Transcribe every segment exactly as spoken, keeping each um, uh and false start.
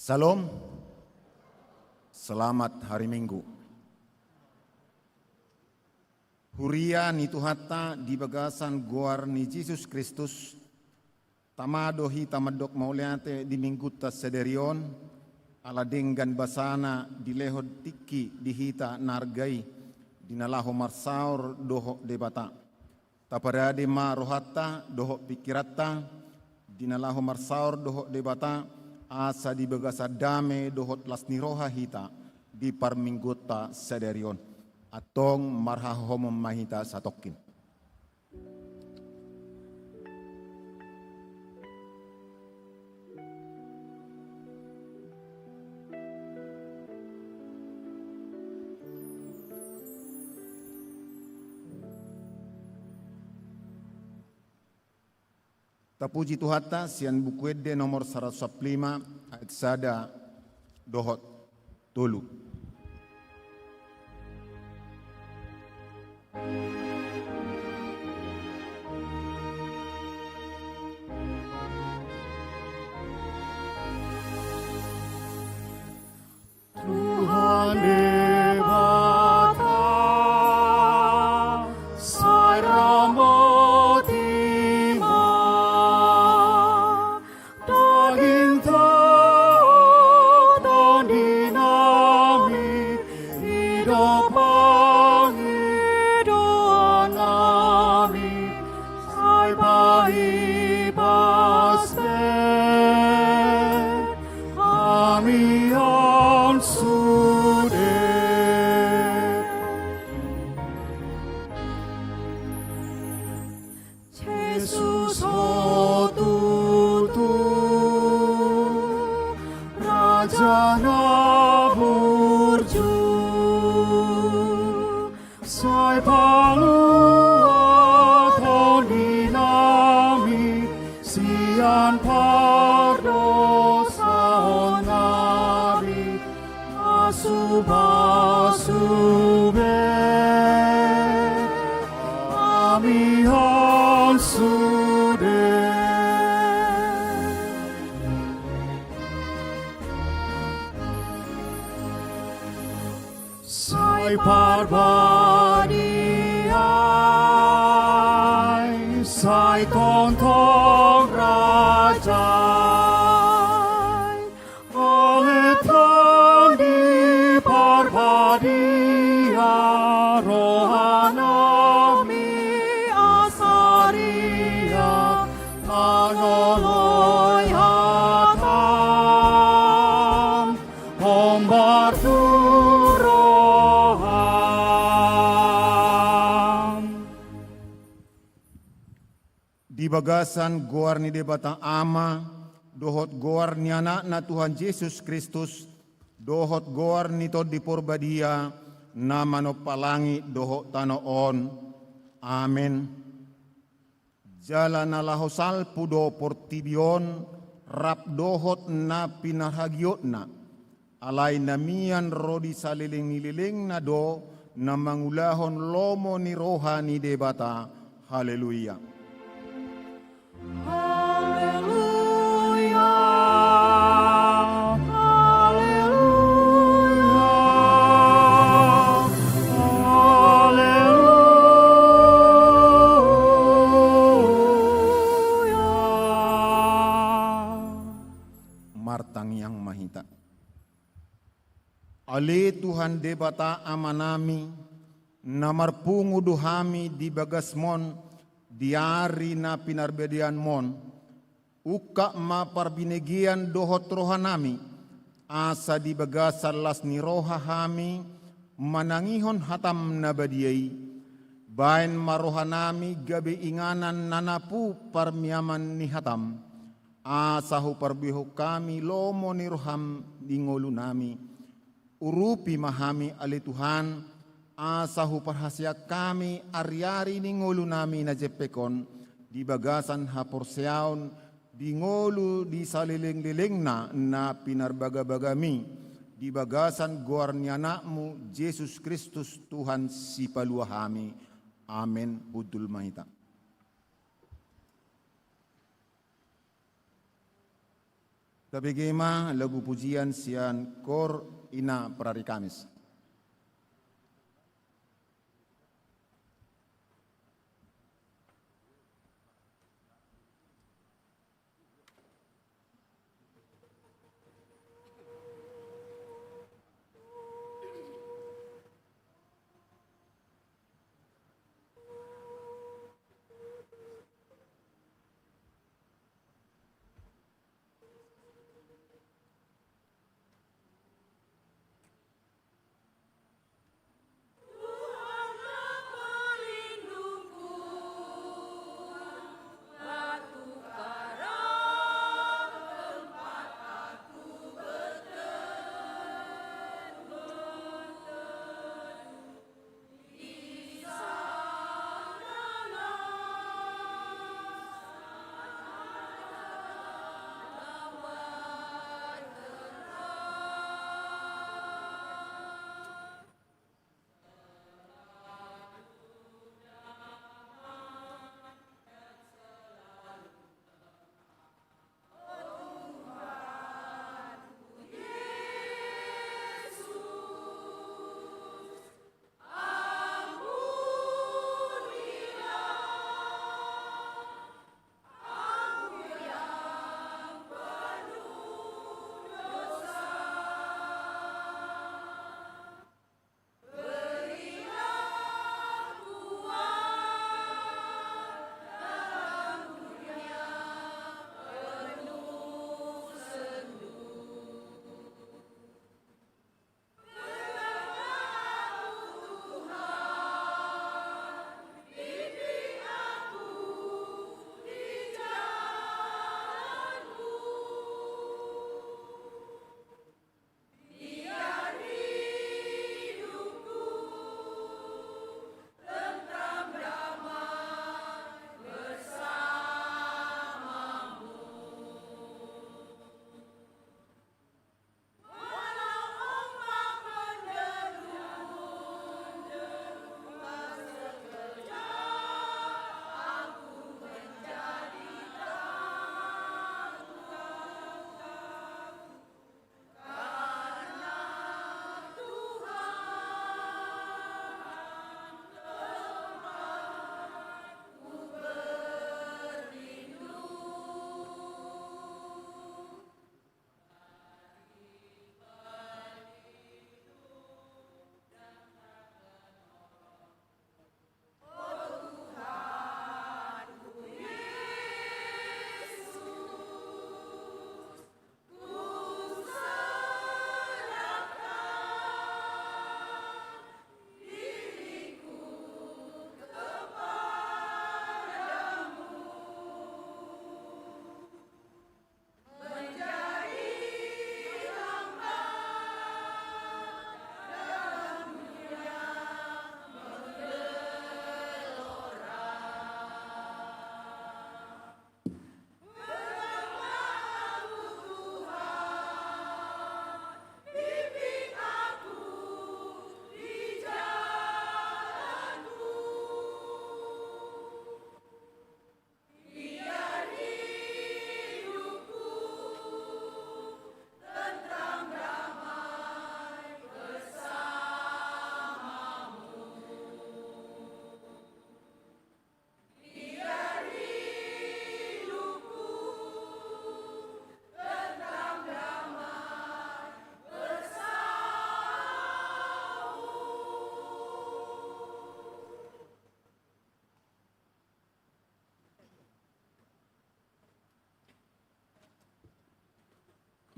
Shalom. Selamat hari Minggu. Huria ni Tuhanta di bagasan goar ni Jesus Kristus, tama do hita mandok mauliate di Minggunta sadari on, ala denggan basana dilehon tingki di hita na arga i, di na laho marsaor dohot Debata. Taparade ma rohanta dohot pingkiranta, di na laho marsaor dohot Debata, asa di bagasan dame dohot las ni roha hita di parmingguonta sadari on. Antong marhahohomon ma hita satongkin. Tapuji Tuhanta sian Buku Ende nomor saratus sampulu lima, ayat sada dohot tolu. Tuhan Debata, sai ramoti ma dagingta dohot tondinami, i do pangidoannami, sai paibas be hami on sude. Jesus, ho tutu Raja na burju, sai palua tondinami sian pardosaonnami, pasupasu be hami on sude. Sai Parbadia i, sai tongtong Raja i, ale Tondi Parbadia, rohanami asa ria mangoloi hatam, hombar tu roham. Di bagasan goar ni Debata Ama, dohot goar ni Anakna Tuhan Jesus Kristus, dohot goar ni Tondi Porbadia, na manompa langit dohot tano on. Amen. Jala na laho salpu do portibi on, rap dohot na pinarhagiotna. Alai na mian ro di saleleng ni lelengna do na mangulahon lomo ni roha ni Debata. Haleluya. Haleluya. Haleluya. Haleluya. Martangiang ma hita. Ale Tuhan Debata Amanami, na marpungu do hami di bagasmon di ari na pinarbadianmon, ungkap ma parbinegean dohot rohanami, asa di bagasan las ni roha hami manangihon hatam na badia i. Baen ma rohanami gabe inganan na napu parniaman ni hatam, asa huparbuehon hami lomo ni roham di ngolunami. Urupi ma hami ale Tuhan, asa huparhaseang hami ariari ni ngolunami na jempek on, di bagasan haporseaon di ngolu di salelenglelengna na pinarbagabagami, di bagasan goar ni Anakmu Jesus Kristus Tuhan Sipalua hami. Amen. Hundul ma hita. Tabege ma lagu pujian sian Kor Ina Parari Kamis.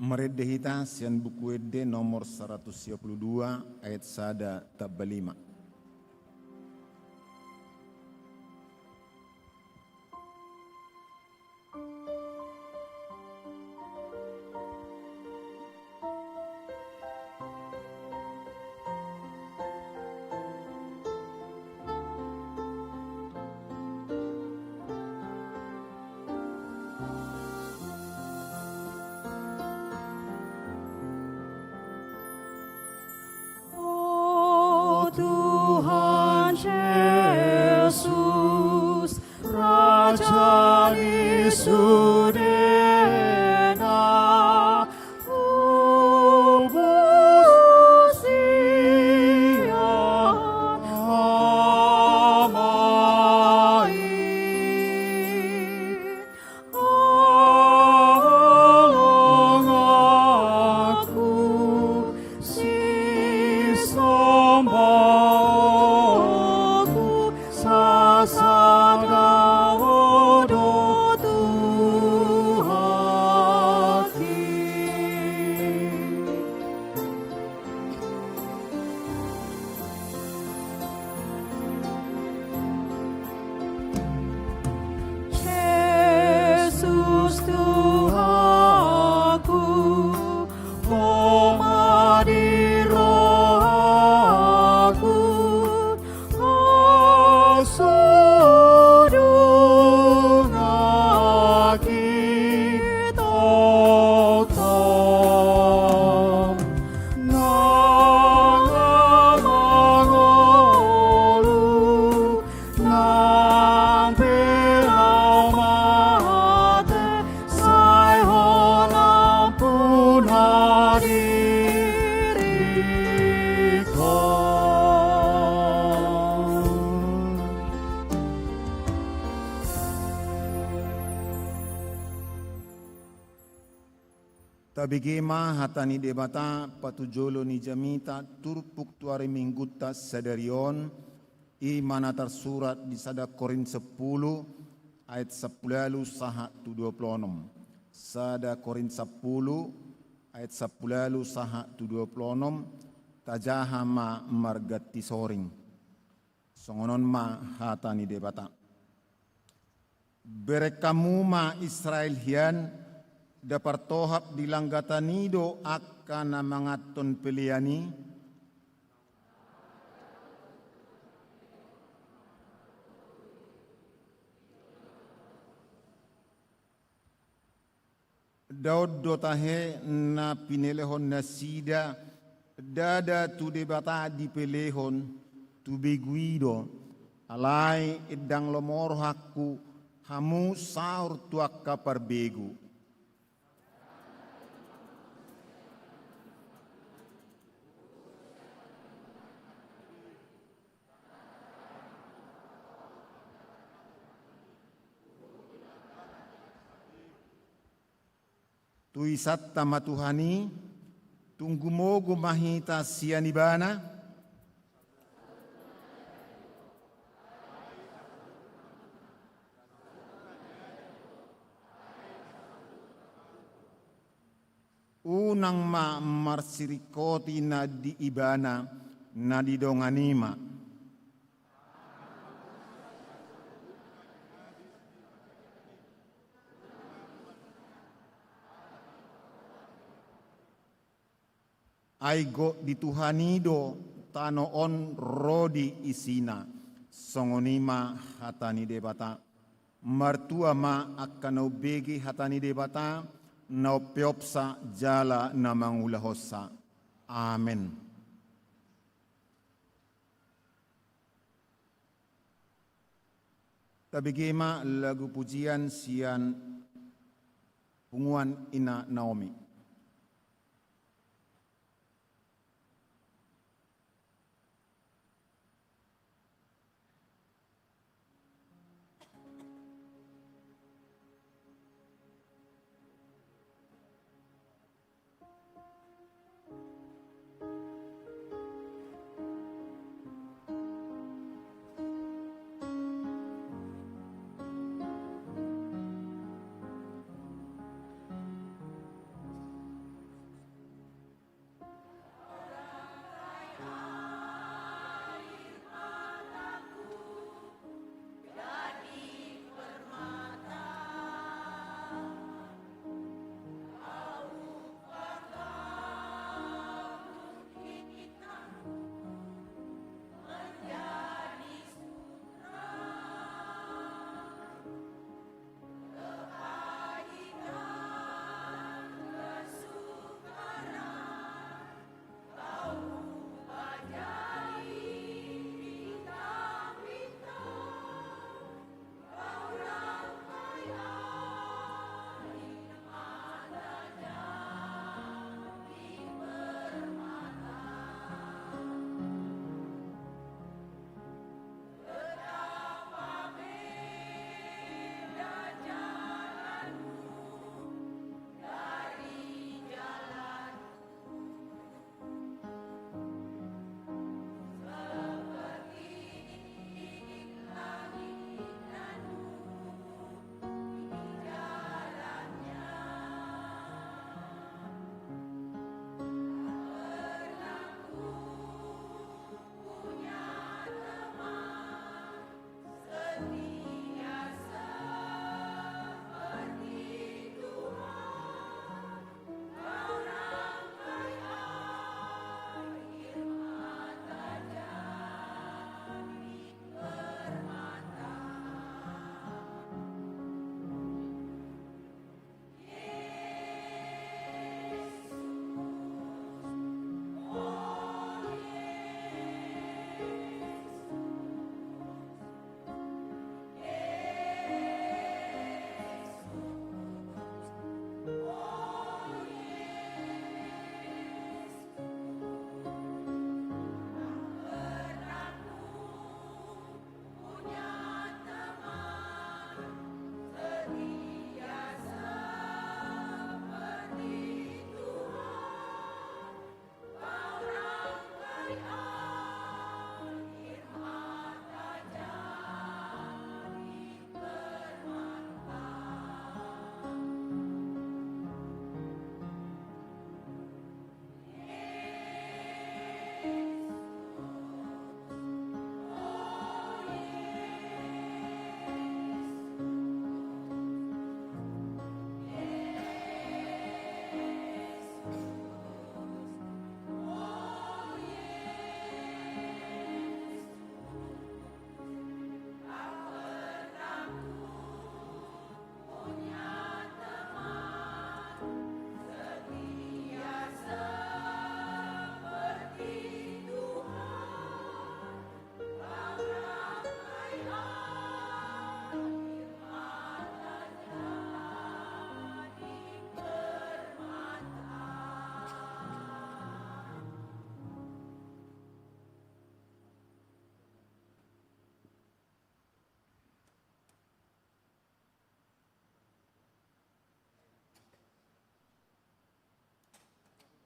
Marende hita sian Buku Ende nomor saratus sia pulu dua, ayat sada tamba lima. Tabege ma hata ni Debata patujolo ni jamita turpuk tu ari Minggunta sadari on, i ma na tarsurat di sada Korint sampulu ayat sampulu ualu sahat tu dua pulu onom. Sada Korint sampulu ayat sampulu ualu sahat tu dua pulu onom. Tajaha ma marganti soring. Songon on ma hata ni Debata. Bereng hamu ma Israel hian, nda partohap di langgatan i do angka na manganhon pelean i? Nda on do tahe na pinelehon nasida, ndada tu Debata dipelehon, tu begu i do. Alai ndang lomo rohangku hamu saur tu angka parbegu. Tu isanta ma Tuhan i, tung gumogo ma hita sian Ibana. Unang ma marsiringkoti na di Ibana, na di dongan i ma. Ai gok di Tuhan i do tano on ro di isina. Songon i ma hata ni Debata. Martua ma angka na umbege hata ni Debata, na umpeopsa jala na mangulahonsa. Amen. Tabege ma lagu pujian sian punguan Ina Naomi.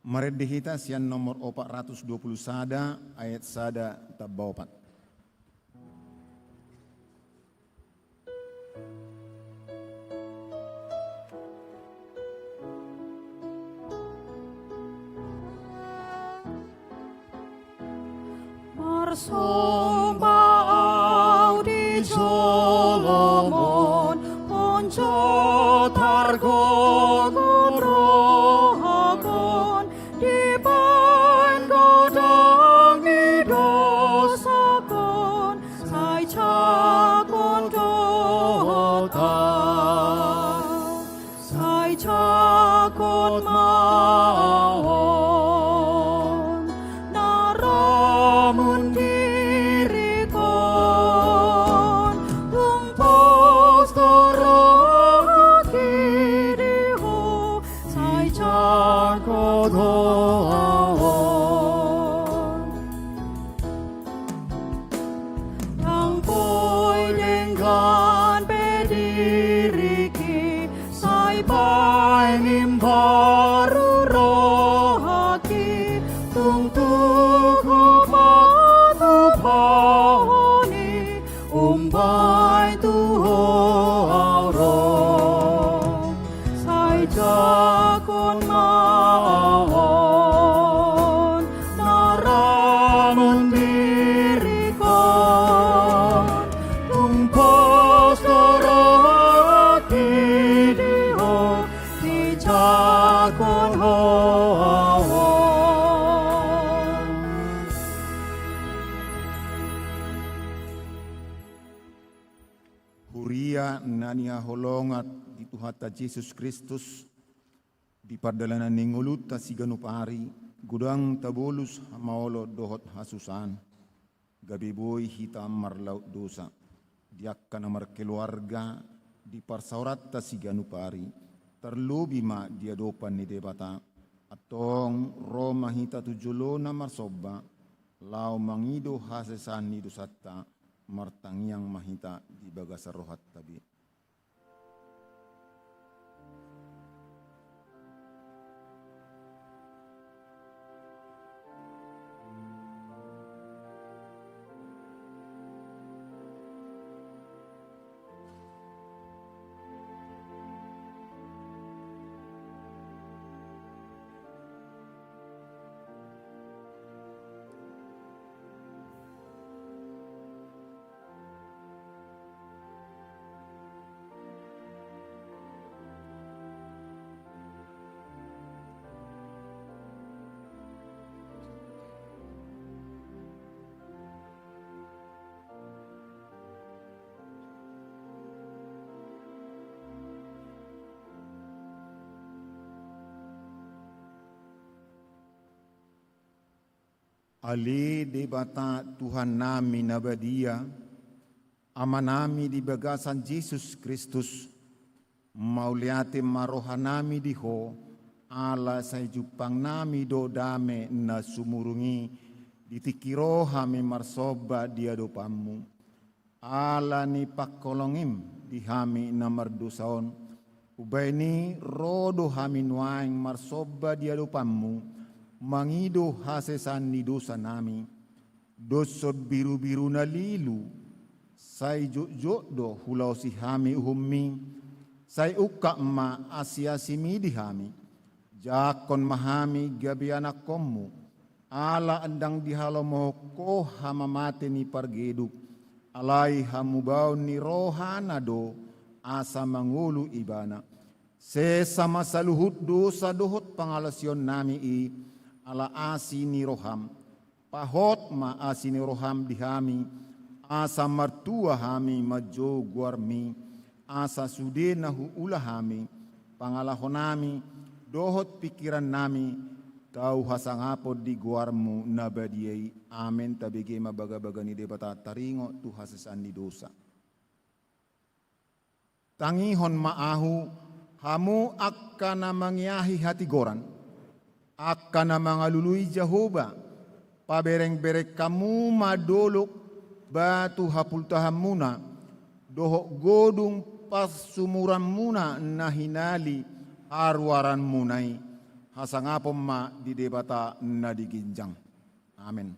Marende hita sian nomor opat ratus dua puluh sada, ayat sada tamba opat. Marsomba au di jolom on, on jo targogot rohakon, dibaen godang ni dosakon, sai jangkon do hata. Sai jangkon ma on na ra mundirhon, tung pos do rohangki di ho, sai jangkon do on. Ndang boi denggan be diringki, sai baen imbaru rohangki, tung tuk ho patupahon i, umbaen tu ho au ro. Sai jangkon ma on na ra mundirhon, tung pos do rohangki di ho, sai jangkon do on. Huria na hinaholongan di Tuhanta Jesus Kristus, di pardalanan ni ngolunta siganup ari, godang tabolus hamaolon dohot hasusaan, gabe boi hita marlaut dosa, di angka na markeluarga, di parsaoranta siganup ari, tarlobi ma di adopan ni Debata. Antong ro ma hita tu jolona marsomba, laho mangido hasesaan ni dosanta, martangiang ma hita di bagasan rohanta be. Ale Debata Tuhannami na badia, Amanami di bagasan Jesus Kristus, mauliate ma rohanami di Ho, ala sai jumpangnami do dame na sumurung i, di tingki ro hami marsomba di adopanMu. Ala ni pangholongim di hami na mardosa on, umbahen i ro do hami nuaeng marsomba di adopanMu, mangido hasesaan ni dosanami. Doshon birubiru na lilu, sai jotjot do hulaosi hami uhumMi, sai ungkap ma asiasiMi di hami. Jangkon ma hami gabe anakkonMu, ala ndang dihalomohon Ho hamamate ni pargeduk, alai hamubaon ni rohaNa do asa mangolu Ibana. Sesa ma saluhut dosa dohot pangalaosionnami i, ala asi ni rohaM. Pahot ma asi ni rohaM di hami, asa martua hami manjou goarMi, asa sude na huula hami, pangalahonami, dohot pingkirannami, tau hasangapon di goarMu na badia i. Amen. Tabege ma bagabaga ni Debata, taringot tu hasesaan ni dosa. Tangihon ma ahu, hamu angka na mangeahi hatigoran, angka na mangalului Jahowa, paberengbereng hamu ma dolok batu hapultahanmuna, dohot godung parsumuranmuna na hinali haruaranmuna i. Hasangapon ma di Debata na di ginjang. Amen.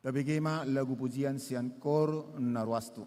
Tabege ma lagu pujian sian kor na ruas tu.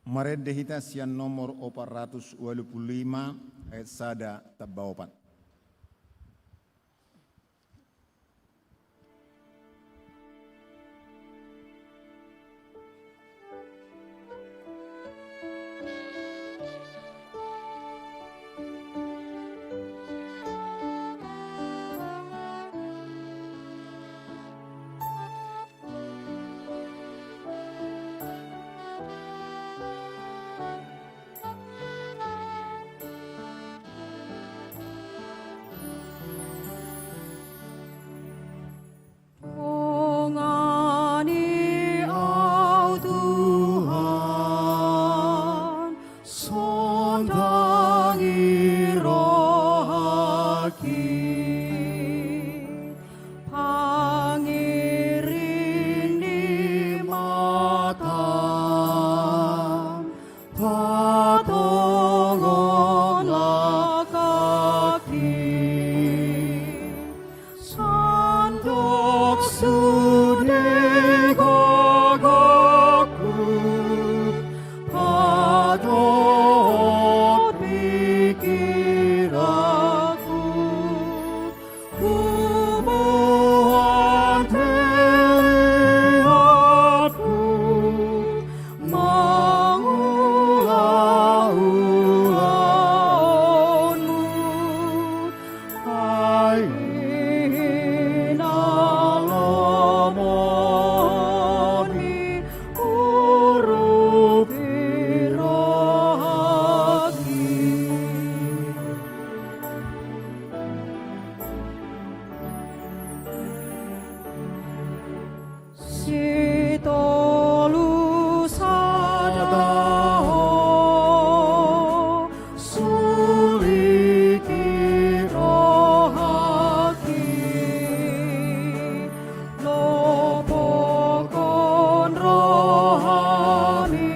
Marende hita sian nomor opat ratus ualu pulu lima, ayat sada tamba opat. Dongani au Tuhan, sondangi rohangki, pangiring ni matam, patongon langkangki. Sandok sude gogoku, padohot pikiranku, huboan peleanku, mangula ulaonmu. Ai na lomo ni urupi rohangki. Sitolu sada ho, suliki rohangki, lopokhon rohami,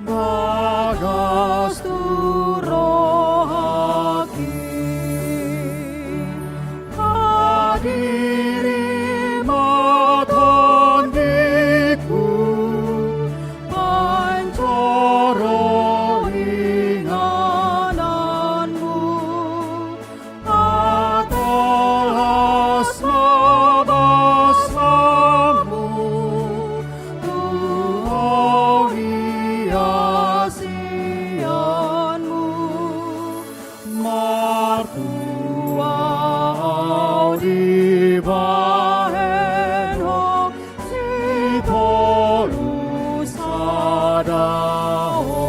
bagas tu rohangki. Hadiri ma tondiku, panjoro ingananmu, patolhas ma basamu, tu hasianmu. Martua au dibahen ho, sitolu sada ho.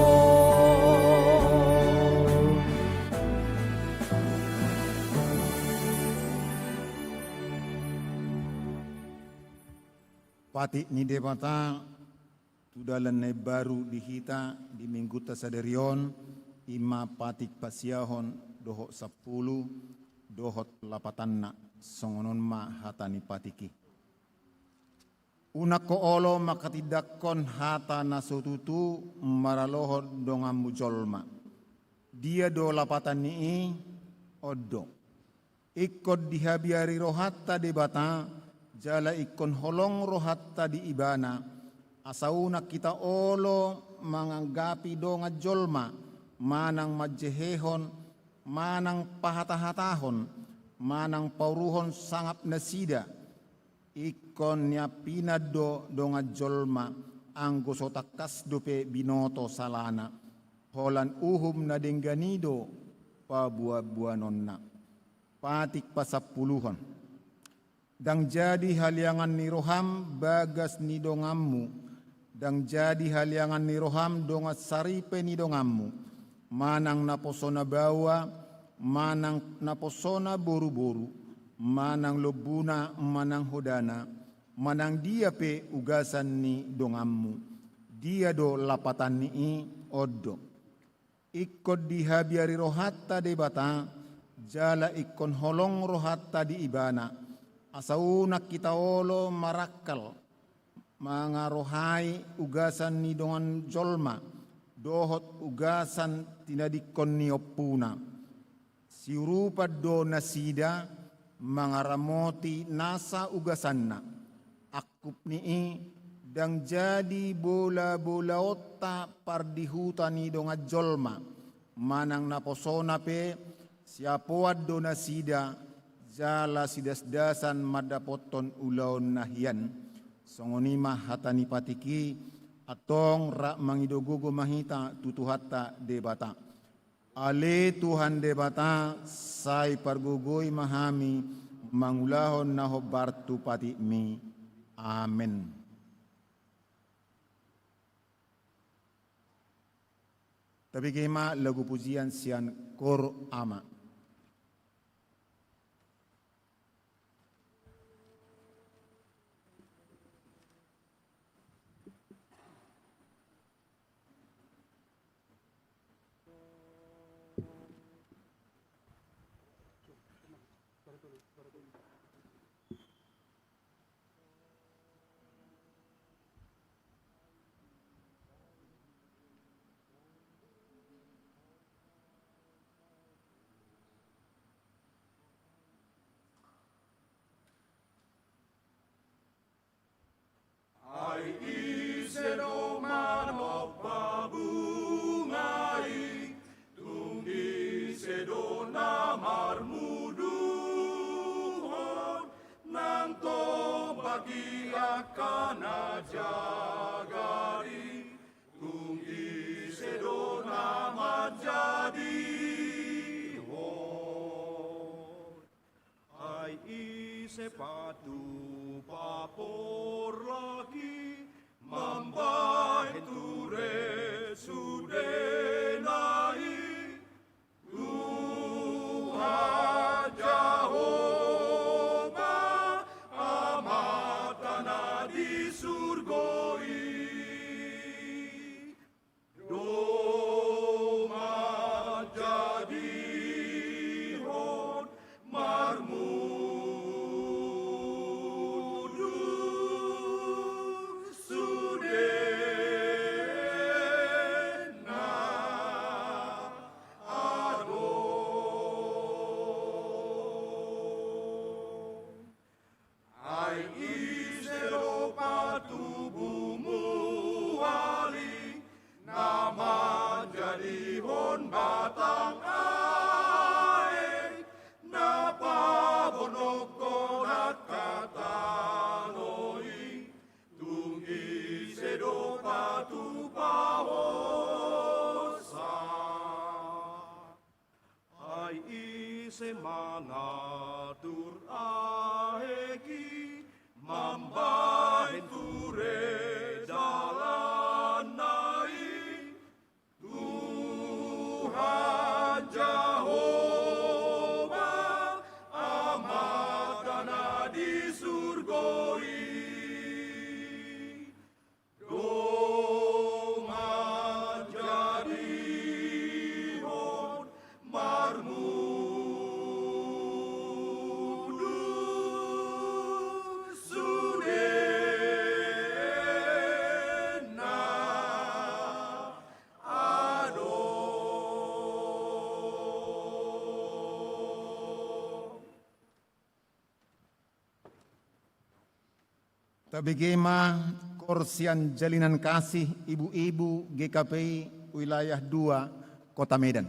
Patik ni Debata tu dalan na imbaru di hita di Minggunta sadari on, i ma patik pasiahon dohot sampulu dohot lapatanna. Songon on ma hata ni patik i. Unang ho olo manghatindanghon hata na so tutu maralohon donganmu jolma. Dia do lapatan ni i? On do. Ingkon dihabiari rohanta Debata, jala ingkon holong rohanta di Ibana, asa unang hita olo manganggapi dongan jolma, manang manjehehon, manang pahatahatahon, manang pauruhon sangap nasida. Ingkon niampinan do dongan jolma, anggo so tangkas dope binoto salana, holan uhum na denggan i do paboaboanonna. Patik pasampuluhon. Ndang jadi haleangan ni roham bagas ni donganmu, ndang jadi haleangan ni roham dongan saripe ni donganmu, manang naposona baoa, manang naposona boruboru, manang lombuna, manang hodana, manang dia pe ugasan ni donganmu. Dia do lapatan ni i? On do. Ingkon dihabiari rohanta Debata, jala ingkon holong rohanta di Ibana, asa unang hita olo marangkal mangarohai ugasan ni dongan jolma, dohot ugasan tinadingkon ni ompuna. Siurupan do nasida mangaramoti nasa ugasanna. Angkup ni i, Ndang jadi bola-bolaonta pardihuta ni dongan jolma, manang naposona pe siapoan do nasida, jala sidasdasan mandapothon ulaon na hian. Songon i ma hata ni patik i, antong rap mangido gogo ma hita tu Tuhanta Debata. Ale Tuhan Debata, sai pargogoi ma hami mangulahon na hombar tu patikmi. Amen. Tabege ma lagu pujian sian Kor Ama. Ai ise do manompa bunga i, tung ise do na marmuduhon, nang tombak i angka na jagar i, tung ise do na manjadihon. Ai ise patupa porlak i, mambahen ture sudena i, Tuhan Jahowa, Amanta na di surgo i. Do manjadihon marmuduk sudena adong. Ai ise do patubu mual i, na manjadihon batang aek, na pabonokhon angka tano i, tung ise do patupahonsa. Ai ise mangatur aek i, mambahen ture dalanna i, Tuhan Jahowa, Amanta na di surgo i. Do manjadihon marmuduk sudena adong. Tabege ma kor sian Jalinan Kasih ibu-ibu G K P I wilayah dua Kota Medan.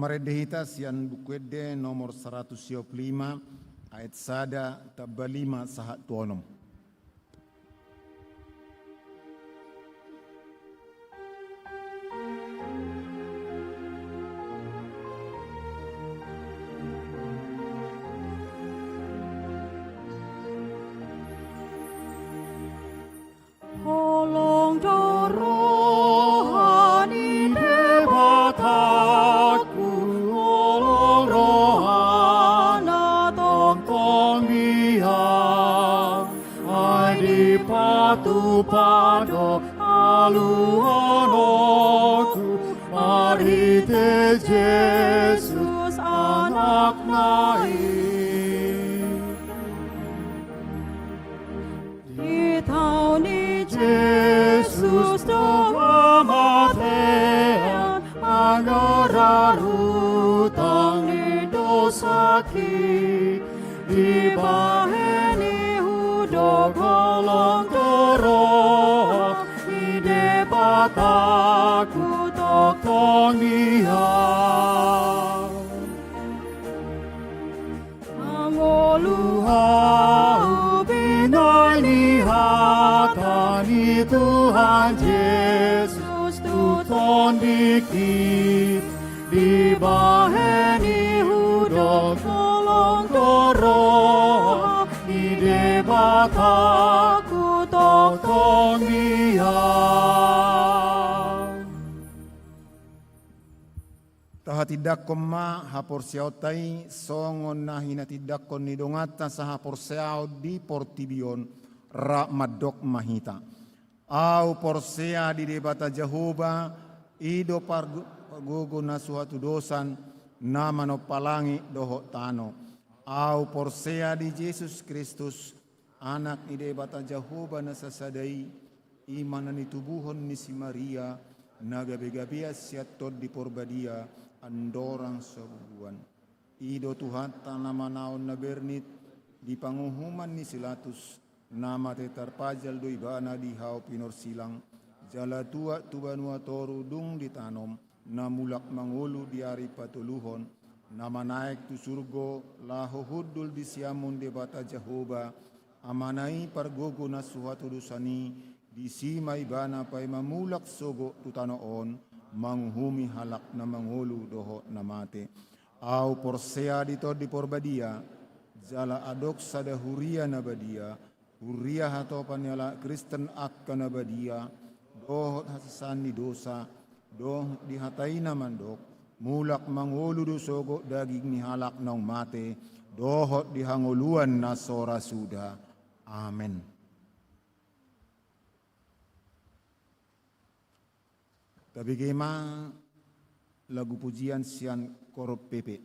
Marende hita sian Buku Ende nomor saratus sia pulu lima, ayat sada tamba lima sahat tu onom. Holong do roha ni Debataku, holong rohana tongtong dia. Ai dipatupa do haluaonku marhite Jesus Anakna i. Di tao ni Jesus do hamatean mangarar hutang ni dosaki. Dibahen i hudok holong do roha ni Debataku tongtong dia. Mangolu ahu binahen ni hata ni Tuhan Jesus tu tondingki. Dibahen i hudok holong do roha ni Debataku tongtong dia. Tahatindangkon ma haporseaonta i songon na hinatindangkon ni donganta sahaporseaon di portibi on. Rap mandok ma hita. Ahu porsea di Debata Jahowa, i do pargo-, pargogo na so hatudosan, na manompa langit dohot tano. Ahu porsea di Jesus Kristus, Anak ni Debata Jahowa na sasada i, i ma na nitubuhon ni si Maria, na gabegabean sian Tondi Porbadia, andorang so habubuhan. I do Tuhanta na manaon na bernit, di panguhuman ni si Latus, na mate tarpajal do ibana di hau pinorsilang, jala tuat tu banua toru dung ditanom, na mulak mangolu di ari patoluhon, na manaek tu surgo, laho hundul di siamun Debata Jahowa, Amana i pargogo na so hatudosan i, disi ma ibana paima mulak sogot tu tano on, manguhumi halak na mangolu dohot na mate. Ahu porsea di Tondi Porbadia, jala adong sada huria na badia, huria hatopan ni halak Kristen angka na badia, dohot hasesaan ni dosa, dohot di hata i na mandok, mulak mangolu do sogot daging ni halak naung mate, dohot di hangoluan na so ra suda. Amen. Tabege ma lagu pujian sian Korum P P.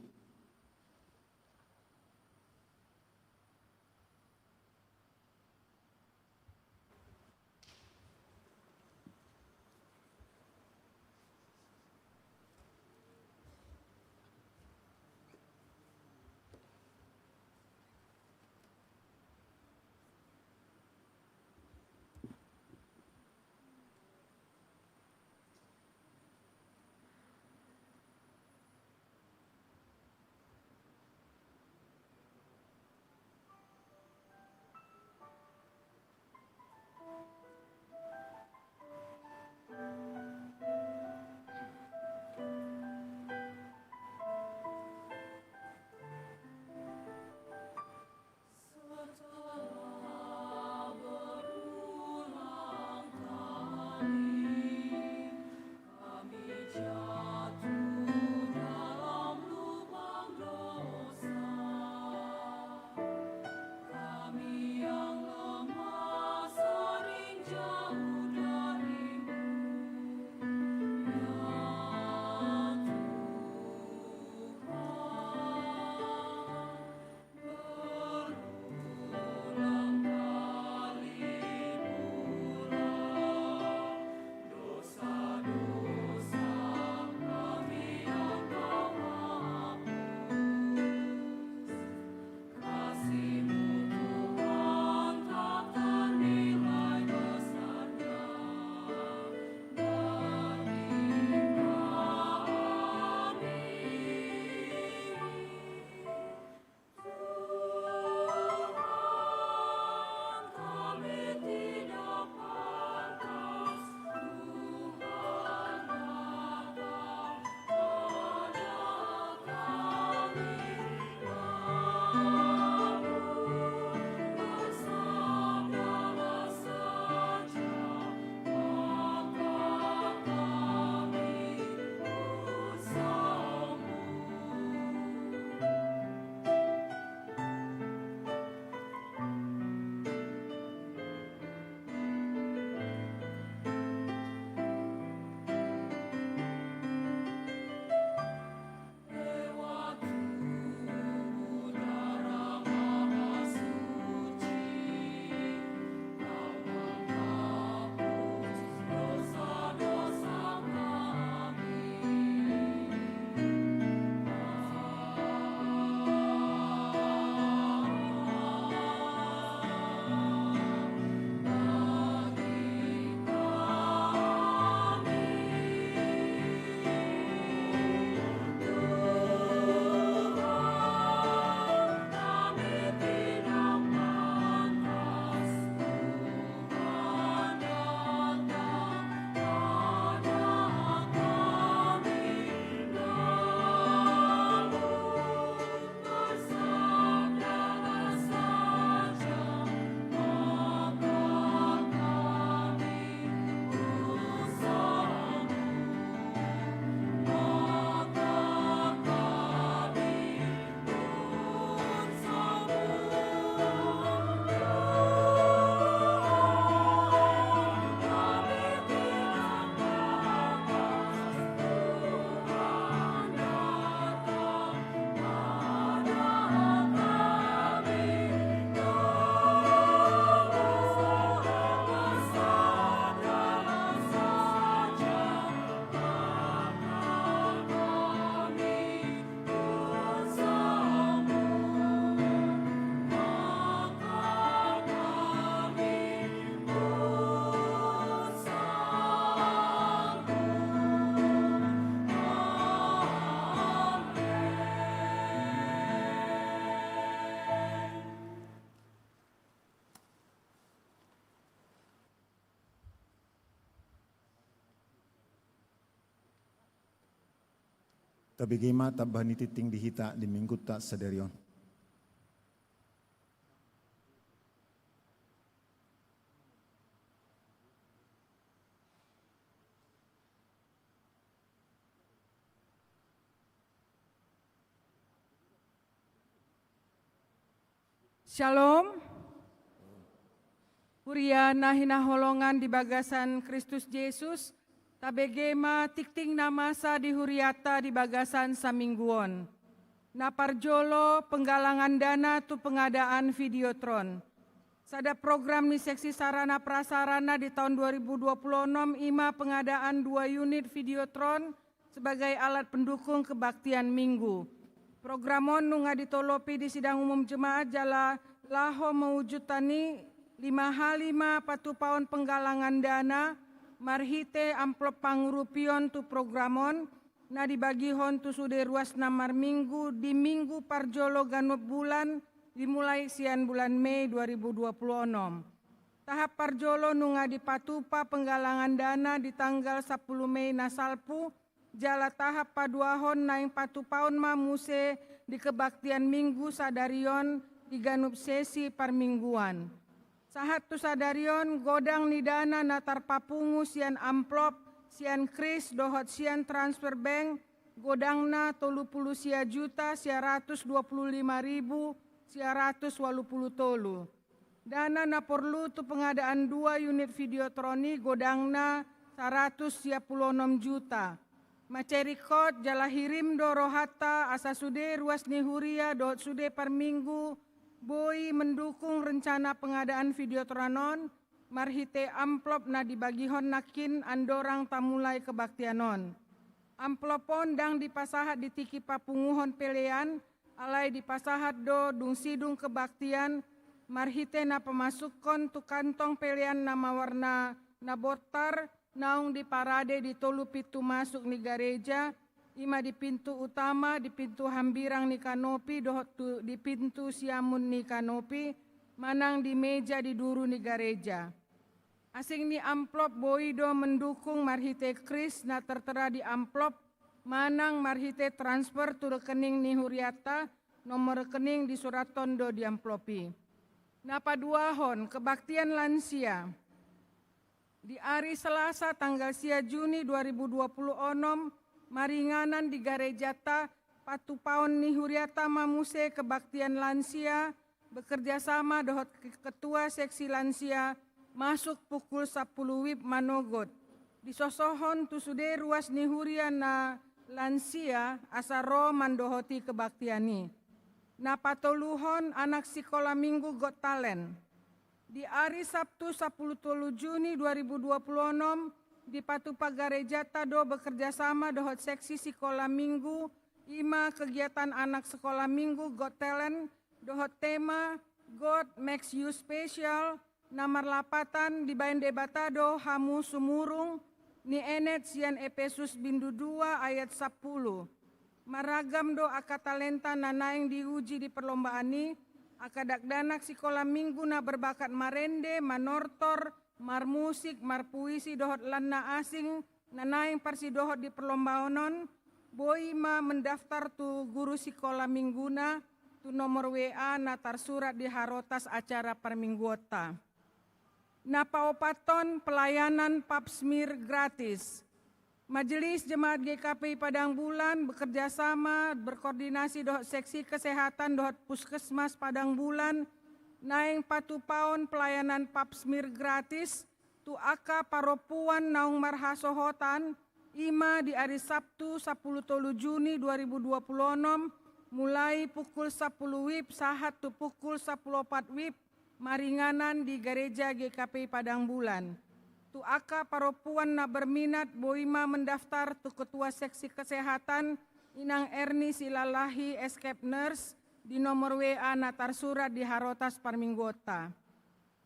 Tabege ma tamba ni tingting di hita di minggunta sadari on. Shalom. Huria na hinaholongan di bagasan Kristus Jesus, tabege ma tingting na masa di hurianta di bagasan saminggu on. Na parjolo, penggalangan dana tu pengadaan Videotron. Sada program ni seksi sarana prasarana di tahun dua ribu dua puluh enam ima pengadaan dua unit Videotron sebagai alat pendukung kebaktian Minggu. Program on nunga ditolopi di sidang umum jemaat jala laho mewujudhon i, lima hali ma patupaon penggalangan dana marhite amplop pangurupion tu program on, na dibagihon tu sude ruas na marminggu di minggu parjolo ganup bulan, dimulai sian bulan Mei dua ribu dua puluh enam. Tahap parjolo nunga dipatupa penggalangan dana di tanggal sampulu Mei na salpu, jala tahap paduahon naeng patupaon ma muse di kebaktian Minggu sadari on di ganup sesi parmingguan. Sahat tu sadari on, godang ni dana na tarpapungu sian amplop, sian kris dohot sian transfer bank, godangna tolu pulu sia juta sia ratus dua pulu lima ribu sia ratus walu pulu tolu. Dana na porlu tu pengadaan dua unit Videotron i godangna saratus sia pulu onom juta. Mansai ringkot jala hirim do rohanta asa sude ruas ni huria dohot sude parminggu boi mendukung rencana pengadaan Videotron on marhite amplop na dibagihon nangkin andorang tamulai kebaktian on. Amplop on ndang dipasahat di tingki papunguhon pelean, alai dipasahat do dung sidung kebaktian marhite na pamasukhon tu kantong pelean na mawarna na bontar, naung diparade di tolu pintu masuk ni gareja, ima di pintu utama, di pintu hambirang ni kanopi dohot tu, di pintu siamun ni kanopi, manang di meja di duru ni gareja. Asing ni amplop boi do mendukung marhite kris na tertera di amplop, manang marhite transfer tu rekening ni hurianta, nomor rekening disurathon do di amplop i. Na paduahon, kebaktian lansia. Di ari Selasa tanggal sia Juni dua ribu dua puluh onom, maringanan di garejanta, patupaon ni hurianta ma muse kebaktian lansia, bekerja sama dohot ke-, ketua seksi lansia, masuk pukul sampulu wib manogot. Disosohon tu sude ruas ni huria na lansia, asa ro mandohoti kebaktian i. Na patoluhon, anak sikola Minggu Got Talent. Di ari Sabtu sampulu tolu Juni dua ribu dua puluh onom, dipatupa garejanta do bekerja sama dohot seksi sikola Minggu, ima kegiatan anak sikola Minggu Got Talent, dohot tema God Makes You Special, na marlapatan dibaen Debata do hamu sumurung, nienet sian Epesus bindu dua ayat sampulu. Maragam do angka talenta na naeng diuji di perlombaan i, angka dakdanak sikola Minggu na berbakat marende, manortor, marmusik, marpuisi dohot lan na asing, na naeng parsidohot di perlombaan on, boi ma mendaftar tu guru sikola Mingguna, tu nomor W A na tarsurat di harotas acara parmingguonta. Na paopathon, pelayanan pap smear gratis. Majelis Jemaat G K P I Padang Bulan bekerja sama, berkoordinasi dohot seksi kesehatan dohot puskesmas Padang Bulan, naeng patupaon pelayanan pap smear gratis tu angka parompuan naung marhasohotan, ima di ari Sabtu sampulu tolu Juni dua ribu dua puluh onom, mulai pukul sampulu wib sahat tu pukul sampulu opat wib, maringanan di Gareja G K P I Padang Bulan. Tu angka parompuan na berminat boi ma mendaftar tu Ketua Seksi Kesehatan, Inang Erni Silalahi, S K P nurse, di nomor W A na tarsurat di harotas parmingguonta.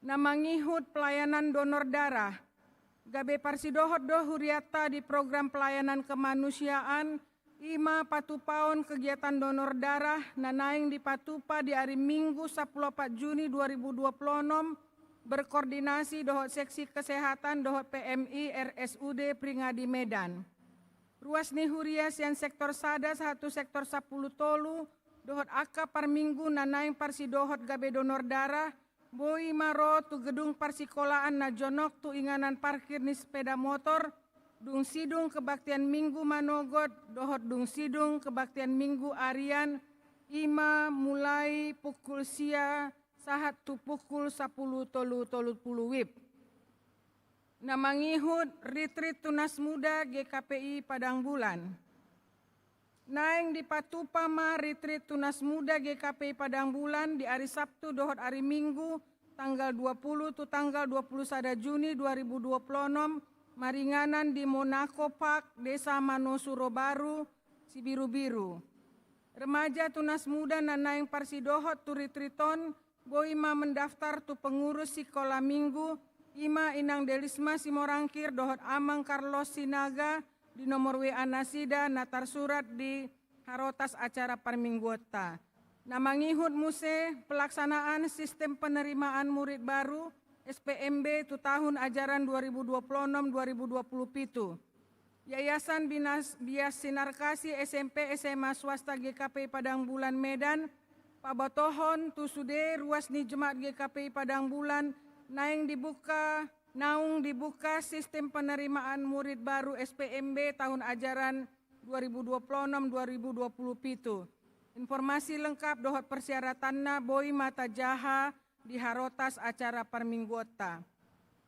Na mangihut pelayanan donor darah. Gabe parsidohot do hurianta di program pelayanan kemanusiaan, ima patupaon kegiatan donor darah na naeng dipatupa di ari Minggu sampulu opat Juni dua ribu dua puluh onom, berkoordinasi dohot Seksi Kesehatan dohot P M I R S U D Pringadi Medan. Ruas ni huria sian sektor sada sahat tu sektor sampulu tolu, dohot angka parminggu na naeng parsidohot gabe donor darah, boi ma ro tu gedung parsikolaan na jonok tu inganan parkir ni sepeda motor, dung sidung kebaktian Minggu manogot, dohot dung sidung kebaktian Minggu arian, i ma mulai pukul sia sahat tu pukul sampulu tolu tolu pulu wib. Na mangihut, retreat Tunas Muda G K P I Padang Bulan. Naeng dipatupa ma retreat Tunas Muda G K P I Padang Bulan di ari Sabtu dohot ari Minggu, tanggal dua puluh tu tanggal dua puluh sada Juni dua ribu dua puluh onom, maringanan di Monaco Park, Desa Mano Surobaru, Sibirubiru. Remaja Tunas Muda na naeng parsidohot tu retreat on, boi ma mendaftar tu pengurus sikola Minggu, i ma Inang Delisma Simorangkir dohot Amang Carlos Sinaga, di nomor W A nasida na tarsurat di harotas acara parmingguonta. Na mangihut muse pelaksanaan sistem penerimaan murid baru, S P M B, tu tahun ajaran dua ribu dua puluh enam dua ribu dua puluh pitu. Yayasan Binas-, Bias Sinarkasi S M P S M A swasta G K P I Padang Bulan Medan, pabotohon tu sude ruas ni jemaat G K P I Padang Bulan, naeng dibuka, naung dibuka sistem penerimaan murid baru S P M B tahun ajaran dua ribu dua puluh enam dua ribu dua puluh pitu. Informasi lengkap dohot persyaratanna boi ma tajaha di harotas acara parmingguonta.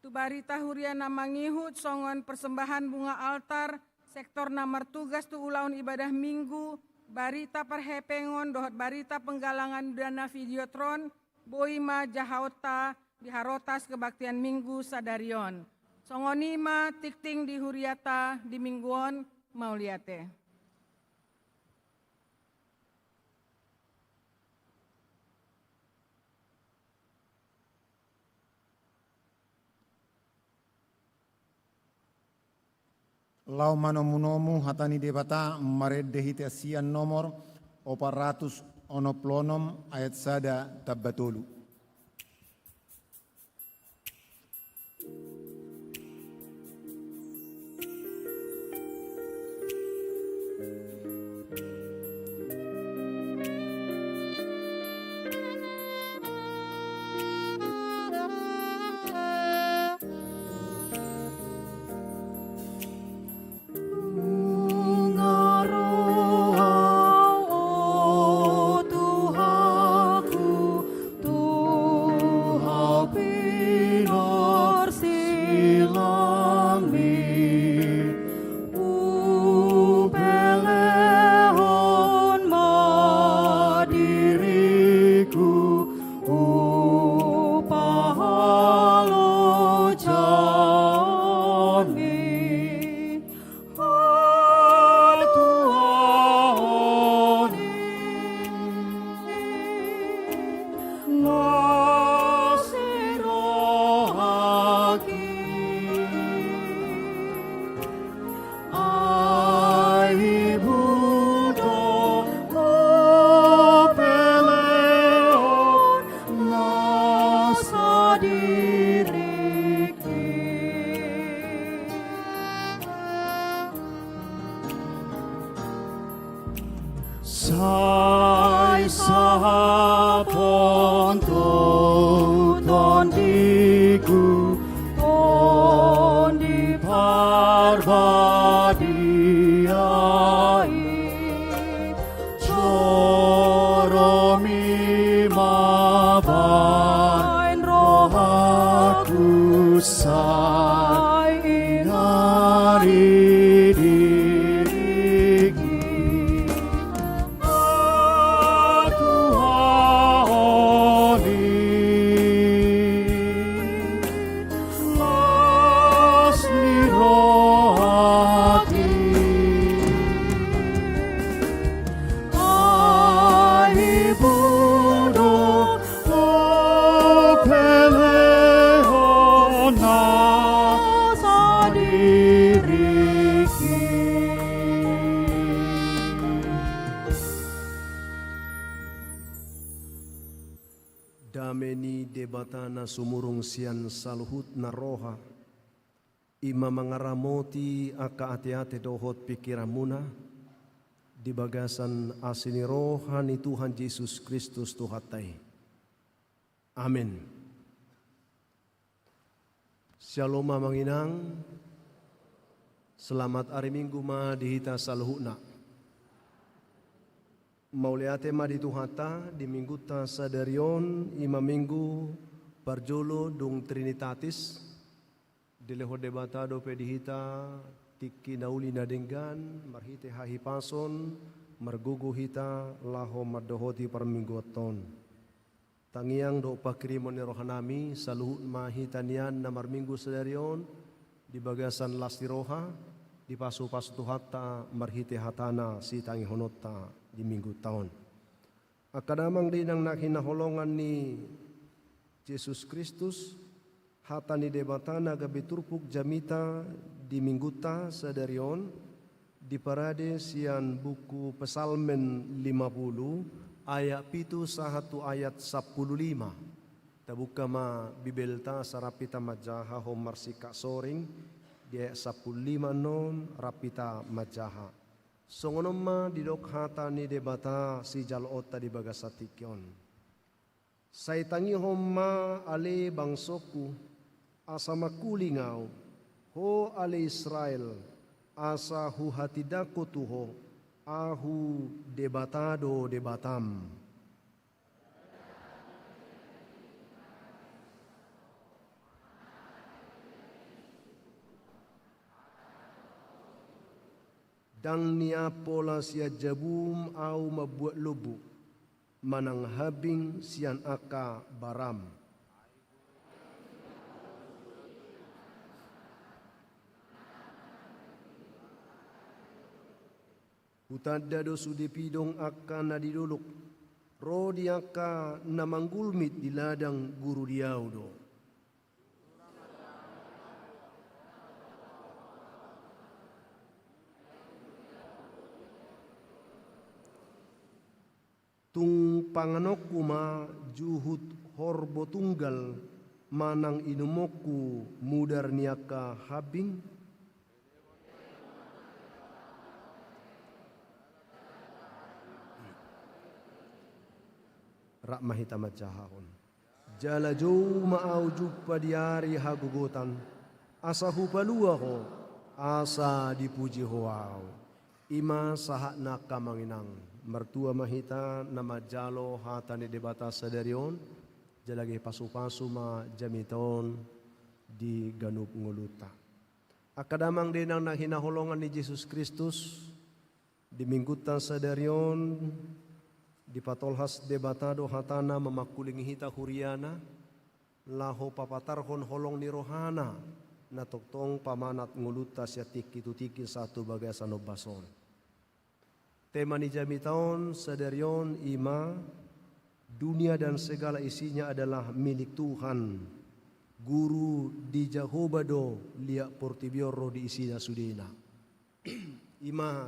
Tu barita huria na mangihut songon persembahan bunga altar, sektor na martugas tu ulaon ibadah Minggu, barita parhepengon dohot barita penggalangan dana Videotron, boi ma jahaonta di harotas kebaktian Minggu sadari on. Songon i ma tingting di huriata di Minggu on, mauliate. Laho manomunomu hata ni Debata marende hita sian nomor opat ratus onom pulu onom ayat sada tamba tolu. Nunga ro Ho, o Tuhanku, tu hau pinarsilangmi, hupelehon ma diringku, hupahalojaonmi. Hatuaon i las ni rohangki. Ai Ibunda, hupelehon nasa diringki. Sai sahapon tu tondiku, Tondi Parbadia i, joromi ma baen rohangku, sai ingari diringki. Hatuaon i las ni rohangki. Ai Ibunda, hupelehon nasa diringki. Dame ni Debata na sumurung sian saluhutna roha, I ma mangaramoti angka ateate dohot pingkiranmuna di bagasan asi ni roha ni Tuhan Jesus Kristus Tuhanta i. Amen. Syalom amang inang. Selamat ari Minggu ma di hita saluhutna. Mauliate ma di Tuhanta, di Minggunta sadari on, i ma Minggu parjolo dung Trinitatis, dilehon Debata dope di hita tingki na uli na denggan, marhite hahipason, margogo hita laho mandohoti parmingguonta on. Tangiang dohot pangkirimon ni rohanami, saluhut ma hita nian na marminggu sadari on, di bagasan las ni roha, dipasupasu Tuhanta marhite hatana sitangihononta di Minggunta on. Angka damang dainang na hinaholongan ni Jesus Kristus, hata ni Debata na gabe turpuk jamita di Minggunta sadari on, diparade sian buku Psalmen lima puluh, ayat pitu sahat tu ayat sampulu lima. Tabuka ma Bibelta, asa rap hita manjaha hon marsingkat soring, di ayat sampulu lima annon rap hita manjaha. Songon on ma didok hata ni Debata sijaloonta di bagasan tingki on. Sai tangihon ma ale bangsongku, asa mangkuling ahu, ho ale Israel, asa huhatindangkon tu ho, ahu Debata do Debatam. Ndang nian pola sian jabum ahu mambuat lombu, manang hambing sian angka baram. Hutanda do sude pidong angka na di dolok, ro di angka na manggulmit di ladang guru di ahu do. Tung panganonku ma juhut horbo tunggal, manang inumonku mudar ni angka hambing? Rap ma hita manjahahon. Jala jou ma ahu jumpa di ari hagogotan, asa hupalua ho, asa dipuji ho ahu. I ma sahatna angka amang inang. Martua ma hita na manjalo hata ni Debata sadari on, jala gabe pasupasu ma jamita on di ganup ngolunta. Angka damang dainang na hinaholongan ni Jesus Kristus, di Minggunta sadari on, dipatolhas Debata do hatana mamangkulingi hita huriana, laho papatarhon holong ni rohana, na tongtong pamanat ngolunta sian tingki tu tingki sahat tu bagasan ombas on. Tema ni jamita on sadari on i ma, dunia dan segala isinya adalah milik Tuhan. Guru di Jahowa do liat portibi on ro di isina sudena. I ma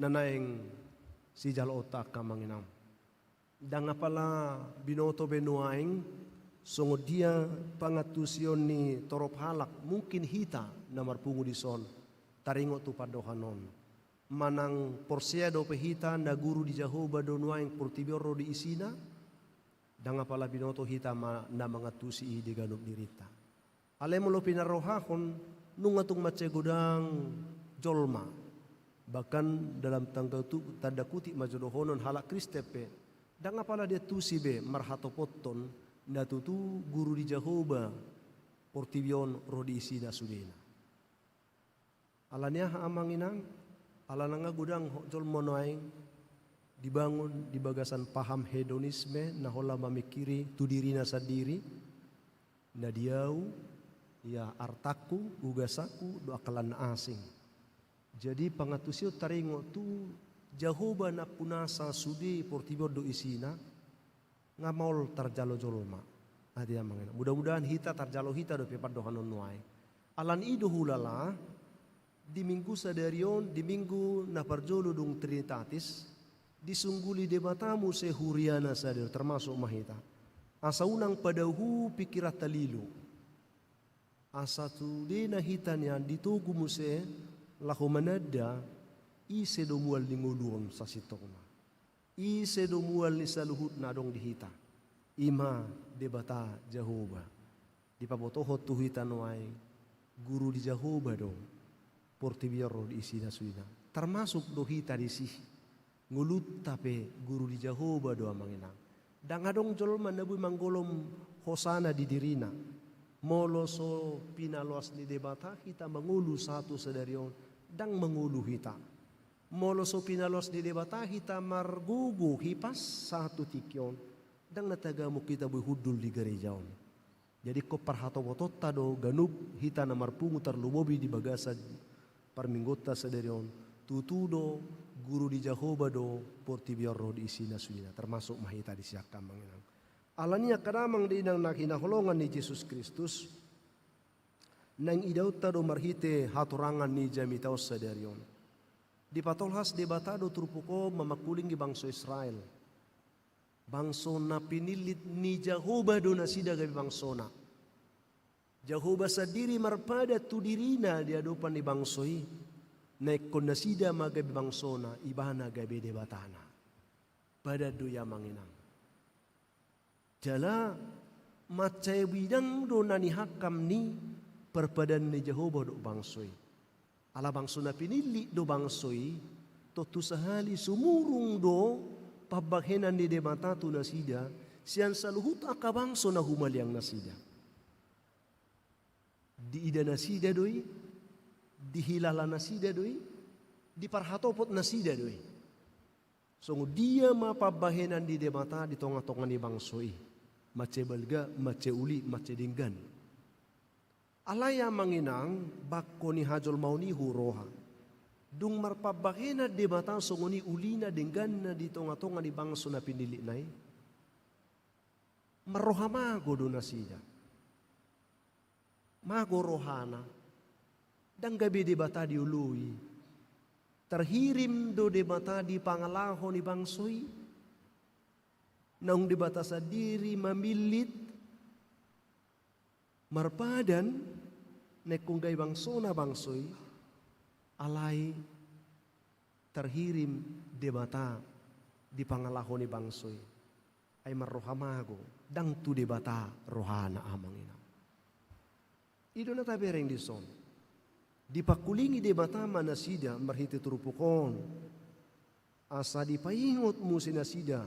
na naeng sijaloonta angka amang inang. Ndang apala binoto be nuaeng songon dia pangantusion ni torop halak, mungkin hita na marpungu dison, taringot tu pandohan on. Manang porsea dope hita na guru di Jahowa do nuaeng portibi on ro di isina? Ndang apala binoto hita ma na mangantusi i di ganup dirinta. Alai molo pinarrohahon, nunga tung mansai godang jolma. Bahkan dalam tanda tu-, tanda kutip ma jolo dohonon halak Kristen pe, ndang apala diantusi be marhatopothon na tutu guru di Jahowa portibi on ro di isina sudena. Ala ni aha amang inang? Ala nunga godang ho-, jolma nuaeng dibangun di bagasan paham hedonisme, na holan mamingkiri tu dirina sandiri, na di ahu, ia artangku, ugasanku, do angka na asing. Jadi pangantusion taringot tu Jahowa nampunasa sude portibi on do isina, nga maol tarjalo jolma. Ate amang inang. Mudah-mudahan hita tarjalo hita dope pandohan on nuaeng. Ala ni i do hulala, di Minggu sadari on, di Minggu na parjolo dung Trinitatis, disungguli Debata muse huriana sadari on, termasuk ma hita. Asa unang padaohu pingkiranta lilo. Asa sudena hita nian ditogu muse laho mananda ise do mual ni ngolu on sasintongna. Ise do mual ni saluhut na adong di hita. I ma Debata Jahowa. Dipabotohon tu hita nuaeng, guru ni Jahowa do portibi on ro di isina sudena. Termasuk do hita disi. Ngolunta pe guru ni Jahowa do, amang inang. Ndang adong jolma na boi manggolom hosana di dirina. Molo so pinaloas ni Debata hita mangolu sahat tu sadari on, ndang mangolu hita. Molo so pinaloas ni Debata hita margogo hipas sahat tu tingki on, ndang na tagamon hita boi hundul di gareja on. Jadi ingkon parhatopotonta do ganup hita na marpungu tarlumobi di bagasan parmingguonta sadari on, tutu do guru ni Jahowa do portibi on ro di isina sudena, termasuk ma hita disi, angka amang inang. Alani i, angka damang dohot inang na hinaholongan ni Jesus Kristus, naeng idaonta do marhite hatorangan ni jamita on sadari on. Dipatolhas Debata do turpuk on mamangkulingi bangso Israel. Bangso na pinillit ni Jahowa do nasida gabe bangsona. Jahowa sandiri marpadan tu dirina di adopan ni bangso i. Na ingkon nasida ma gabe bangsona, ibana gabe Debatana. Padan do i, amang inang. Jala mansai bidang do na nihangkam ni parpadan ni Jahowa dohot bangso i. Ala bangso na pinillit do bangso i, tontu sahali sumurung do pambahenan ni Debata tu nasida, sian saluhut angka bangso na humaliang nasida. Diida nasida do i, dihilala nasida do i, diparhatopot nasida do i. Songon dia ma pambahenan ni Debata di tongatonga ni bangso i? Mansai balga, mansai uli, mansai denggan. Alai amang inang, bangko ni hajolmaon i huroha. Dung marpambahenan Debata songon i ulina dengganna di tongatonga ni bangso na pinillitna i, marroha mago do nasida. Mago rohana. Ndang gabe Debata dioloi. Tarhirim do Debata di pangalaho ni bangso i. Naung Debata sandiri mamillit, marpadan, na ingkon gabe bangsona bangso i, alai tarhirim Debata di pangalaho ni bangso i. Ai marroha mago, ndang tu Debata rohana, amang inang. I do na tabereng dison. Dipangkulingi Debata ma nasida marhite turpuk on, asa dipaingot muse nasida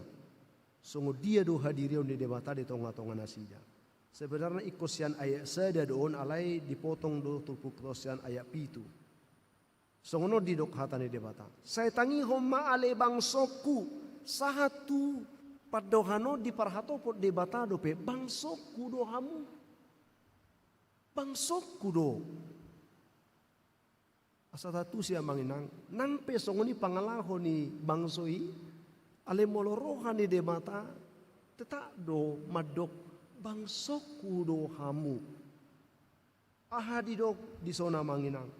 songon dia do hadirion ni Debata di tongatonga nasida. Sebenarna ingkon sian ayat sada do on, alai dipotong do turpuk on sian ayat pitu. Songon on didok hata ni Debata: Sai tangihon ma ale bangsongku, sahat tu pandohan on diparhatopot Debata dope, bangsongku do hamu. Bangsongku do. Asa taantusi, amang inang, nang pe songon i pangalaho ni bangso i, alai molo roha ni Debata tetap do mandok, bangsongku do hamu. Aha didok dison, amang inang?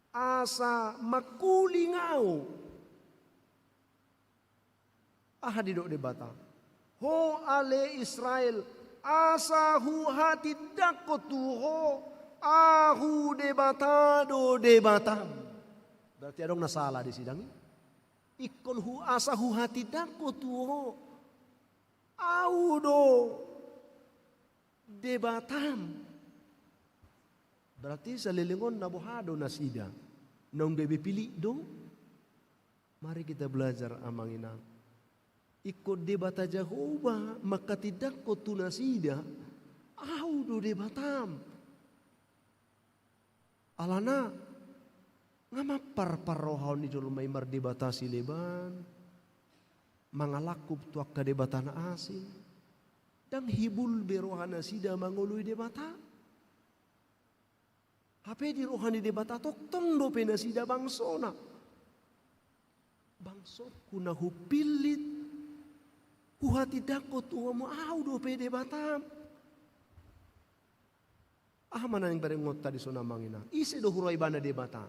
Asa mangkuling ahu. Aha didok Debata? Ho ale Israel, asa huhatindangkon tu ho, ahu Debata do Debatam. Berarti adong na sala disi, dang i? Ingkon hu-, asa huhatindangkon tu ho, ahu do Debatam. Berarti saleleng on na boha do nasida? Naung gabe pilit do? Mari kita belajar, amang inang. Ingkon Debata Jahowa manghatindangkon tu nasida, ahu do Debatam. Alana nga mampar parrohaon ni jolma i mardebata sileban, mangalangkup tu angka debata na asing. Ndang hibul be roha nasida mangoloi Debata. Hape di roha ni Debata tongtong dope nasida bangsona. Bangsongku na hupillit, huhatindangkon tu hamu, ahu dope Debatam. Aha ma na naeng berengonta dison, amang inang? Ise do huroha ibana Debata?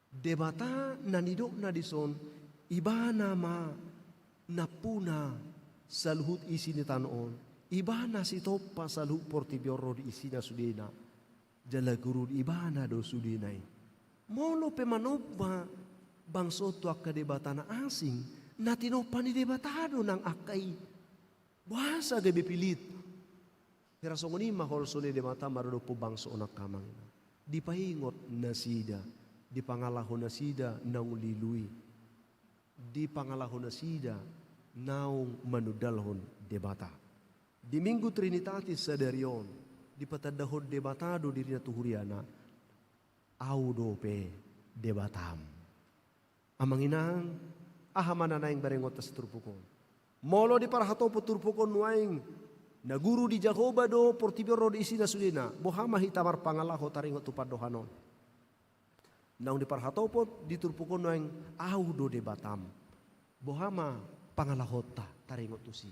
Debata na nidokna dison, ibana ma nampuna saluhut isi ni tano on, ibana sitompa saluhut portibi on ro di isina sudena. Jala guru ibana do sudena i. Molo pe manomba bangso tu angka debata na asing, na tinompa ni Debata do nang angka i. Boasa gabe pilit? Hira songon i ma holso ni Debata maradophon bangso on, angka amang inang. Dipaingot nasida, dipangalaho nasida naung lilu i, dipangalaho nasida naung manundalhon Debata. Di Minggu Trinitatis sadari on, dipatandahon Debata do dirina tu huriana, Ahu dope Debatam. Amang inang, aha ma na naeng berengonta siturpuk on? Molo diparhatopot turpuk on nuaeng, na guru ni Jahowa do portibi on ro di isina sudena, boha ma hita marpangalaho taringot tu pandohan on? Naung diparhatopot di turpuk on nuaeng, Ahu do Debatam. Boha ma pangalahonta taringot tusi?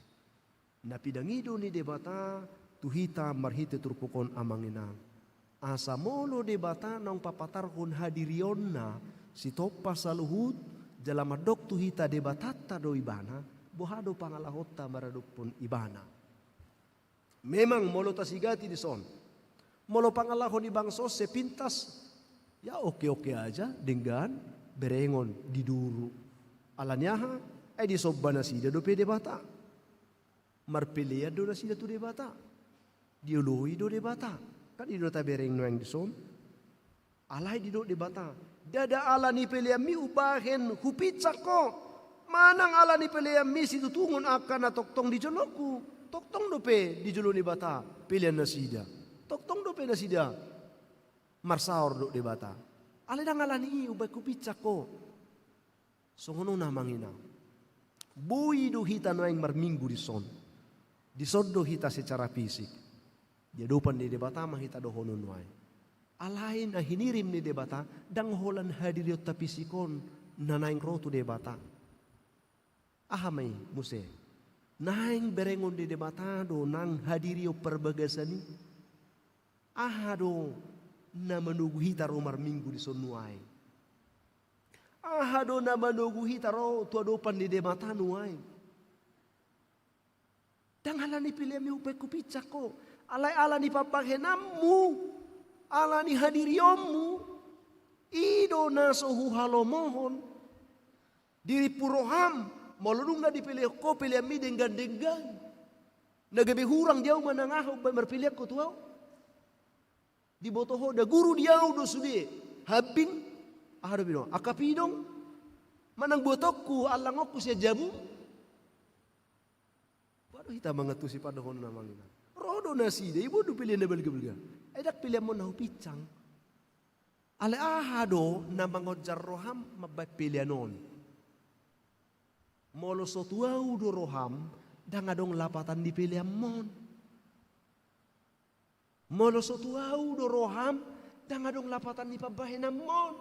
Na pinangido ni Debata tu hita marhite turpuk on, amang inang, asa molo Debata naung papatarhon hadirionna sitompa saluhut, jala mandok tu hita Debatanta do ibana, boha do pangalahonta maradophon ibana? Memang molo tasigati dison, molo pangalaho ni bangso on sepintas, ya oke-oke aja, denggan, berengon, diduru. Alani aha? Ai disomba nasida dope Debata. Marpelean do nasida tu Debata. Dioloi do Debata. Kan i do na tabereng nuaeng dison. Alai didok Debata, ndada ala ni peleanmi umbahen hupinsang ho, manang ala ni peleanmi situtungon angka na tongtong di jolongku. Tongtong dope di jolo ni Debata pelean nasida. Tongtong dope nasida marsaor, didok Debata. Alai ndang ala ni i umbahen hupinsang ho. Songon on, amang inang. Boi do hita nuaeng marminggu dison. Dison do hita secara fisik. Di adopan ni Debata ma hita dohonon nuaeng. Alai na hinirim ni Debata, ndang holan hadirionta fisik on na naeng ro tu Debata. Aha ma i muse? Naeng berengon ni Debata do nang hadirion parbagasan i. Aha do na manogu hita ro marminggu dison nuaeng? Aha do na manogu hita ro tu adopan ni Debata nuaeng? Ndang ala ni peleanmi umbahen hupinsang ho, alai ala ni pambahenanmu, ala ni hadirionmu, i do na so huhalomohon. Dirimpu roham, molo dung na dipelehon ho peleanmi denggan-denggan. Na gabe hurang di ahu manang aha umbahen marpelean ho tu ahu? Diboto ho, da guru di ahu do sude, hambing, aha do pidong, angka pidong, manang buatonku, allangonku sian jabu. Boha do hita mangantusi pandohan on, amang inang? Ro do nasida, iboan do pelean na balga-balga. Ai ndang peleanmon na hupinsang. Alai aha do na mangonjar roham mambahen pelean on? Molo so tu ahu do roham, ndang adong lapatan ni peleanmon. Molo so tu ahu do roham, ndang adong lapatan ni pambahenanmon.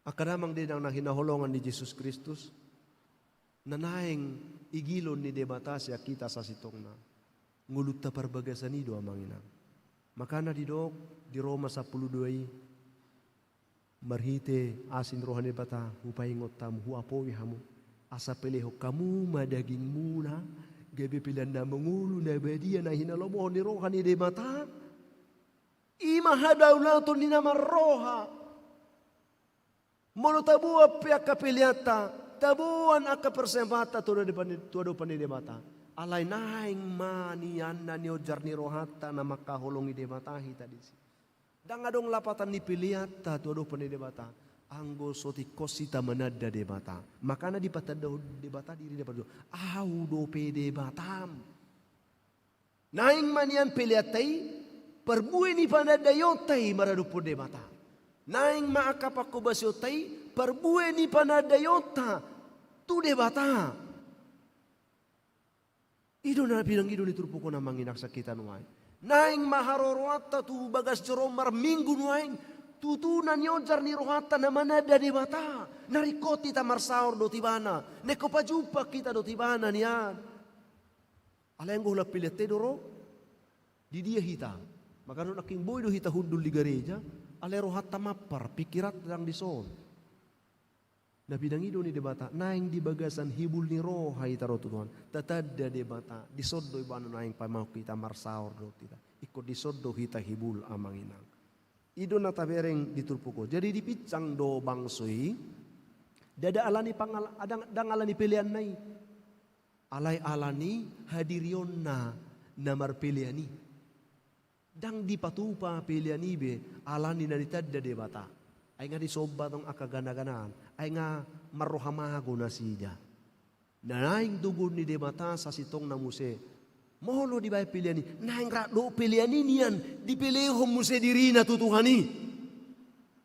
Angka damang dainang na hinaholongan ni Jesus Kristus, na naeng igilon ni Debata sian hita sasintongna, ngolunta parbagasan i do, amang inang. Makana didok di Roma sampulu dua i, marhite asi ni roha ni Debata hupaingot hamu, huapoi hamu, asa pelehon hamu ma dagingmuna gabe pelean na mangolu, na badia, na hinalomohon ni roha ni Debata. I ma hadaulaton ni na marroha. Molo taboan pe angka peleanta, taboan angka persembahanta tu adopan ni, tu adopan ni Debata, alai naeng ma nian na nionjar ni rohanta na mangkaholongi Debata hita disi. Ndang adong lapatan ni peleanta tu adopan ni Debata anggo so tingkos hita mananda Debata. Makana dipatandahon Debata dirina parjolo, Ahu dope Debatam. Naeng ma nian peleanta i parbue ni panandaionta i maradophon Debata. Naeng ma angka panghobasionta i parbue ni panandaionta tu Debata. I do na pinangido ni turpuk on, amang inang, sian hita nuaeng. Naeng ma haroroanta tu bagas joro on marminggu nuaeng, tutu na nionjar ni rohanta na mananda Debata, na ringkot hita marsaor dohot Ibana, na ingkon pajumpang hita dohot Ibana nian. Alai anggo holan peleanta i do ro, di dia hita? Makana nangkin boi do hita hundul di gareja, alai rohanta mampar, pingkiranta ndang dison. Na pinangido ni Debata, naeng di bagasan hibul ni roha hita ro tu Tuhan. Tatanda Debata, dison do ibana naeng paimahon hita, marsaor dohot hita. Ingkon dison do hita hibul, amang inang. I do na tabereng di turpuk on. Jadi dipinsang do bangso i, ndada alani pangal-, adang-, ndang alani peleanna i. Alai alani hadirionna na marpelean i. Ndang dipatupa pelean i be, alani na ditanda Debata. Ai nga disomba tong angka ganaganaan, ai nga marroha mago nasida. Na naeng togu ni Debata sasintongna muse. Molo dibaen pelean i, naeng rap do pelean i nian, dipelehon muse dirina tu Tuhan i.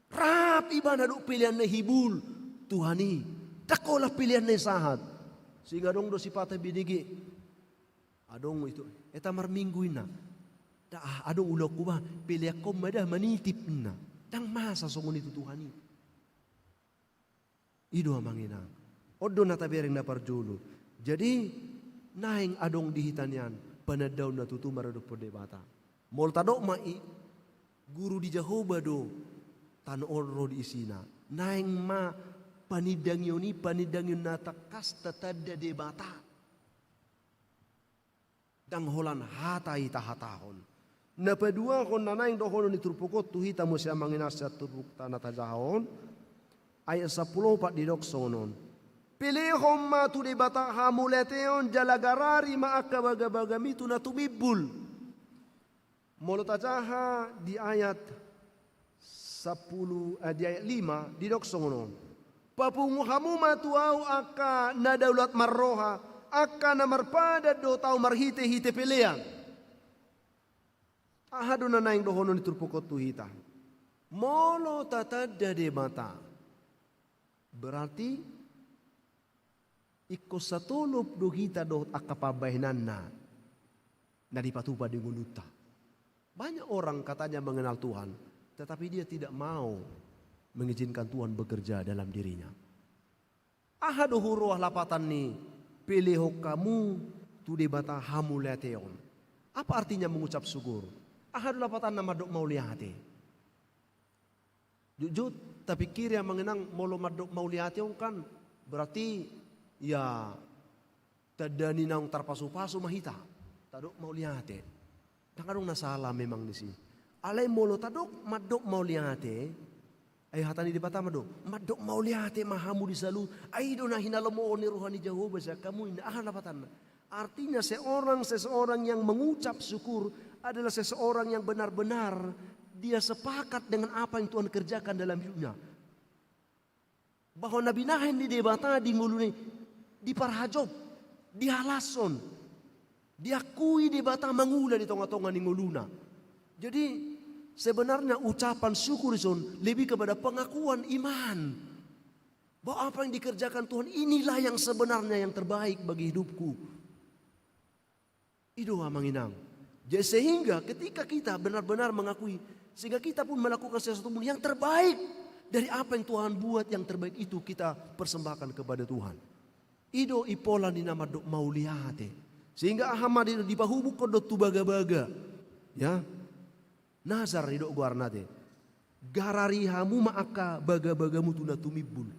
Rap ibana dohot peleanna hibul Tuhan i. Ndang holan peleanna i sahat. Sehingga adong do sipata binege. Adong itu, eta marminggu inna. Da, ah, adong ulaonku bah, peleanhon ma da manitip inna. Ndang masa songon i tu Tuhan i. I do amang inang. On do na tabereng na parjolo. Jadi, naeng adong di hita nian panandaon na tutu maradophon Debata. Molo tadok ma i, guru ni Jahowa do tano on ro di isina. Naeng ma panindangion i, panindangion na tangkas tatanda Debata. Ndang holan hata i tahatahon. Na paduahon na naeng dohonon ni turpuk on tu hita muse amang inang sian turpukta na tajaha on. Ayat sampulu opat didok songon on. Pelehon ma tu Debata hamauliateon jala garari ma angka bagabagami tu na tumimbul. Molo tajaha di ayat sampulu, eh, di ayat lima, didok songon on. Papungu hamu ma tu ahu angka na daulat marroha, angka na marpadan dohot ahu marhitehite pelean. Aha do na naeng dohonon ni turpuk on tu hita? Molo tatanda Debata, berarti ingkon satolop do hita dohot angka pambahenanna na dipatupa di ngolunta. Banyak orang katanya mengenal Tuhan, tetapi dia tidak mau mengizinkan Tuhan bekerja dalam dirinya. Aha do huroha lapatan ni pelehon hamu tu Debata hamauliateon? Apa artinya mengucap syukur? Aha do lapatanna mandok mauliate? Jujur, tapingkiri amang inang, molo mandok mauliate on kan, berarti, ya, tanda ni naung tarpasupasu ma hita. Tadok mauliate. Ndang adong na sala memang disi. Alai molo tadok mandok mauliate, ai hata ni Debata ma do, mandok mauliate ma hamu di saluhut, ai i do na hinalomohon ni roha ni Jahowa sian hamu, inna. Aha lapatanna? Artinya, seorang, seseorang yang mengucap syukur adalah seseorang yang benar-benar dia sepakat dengan apa yang Tuhan kerjakan dalam hidupnya. Bahwa na binahen ni Debata di ngoluna i diparhajop, dihalashon, diakui Debata mangula di tonga-tonga ni ngoluna. Jadi, sebenarnya ucapan syukur dison lebih kepada pengakuan iman. Bahwa apa yang dikerjakan Tuhan inilah yang sebenarnya yang terbaik bagi hidupku. I do amang inang. Jadi sehingga ketika kita benar-benar mengakui, sehingga kita pun melakukan sesuatu pun yang terbaik dari apa yang Tuhan buat, yang terbaik itu kita persembahkan kepada Tuhan. I do impola ni na mandok mauliate. Sehingga aha ma di, dipahubungkon do tu bagabaga. Ya. Nazar didok goarna te. Garari hamu ma angka bagabagamu tu na tumimbul.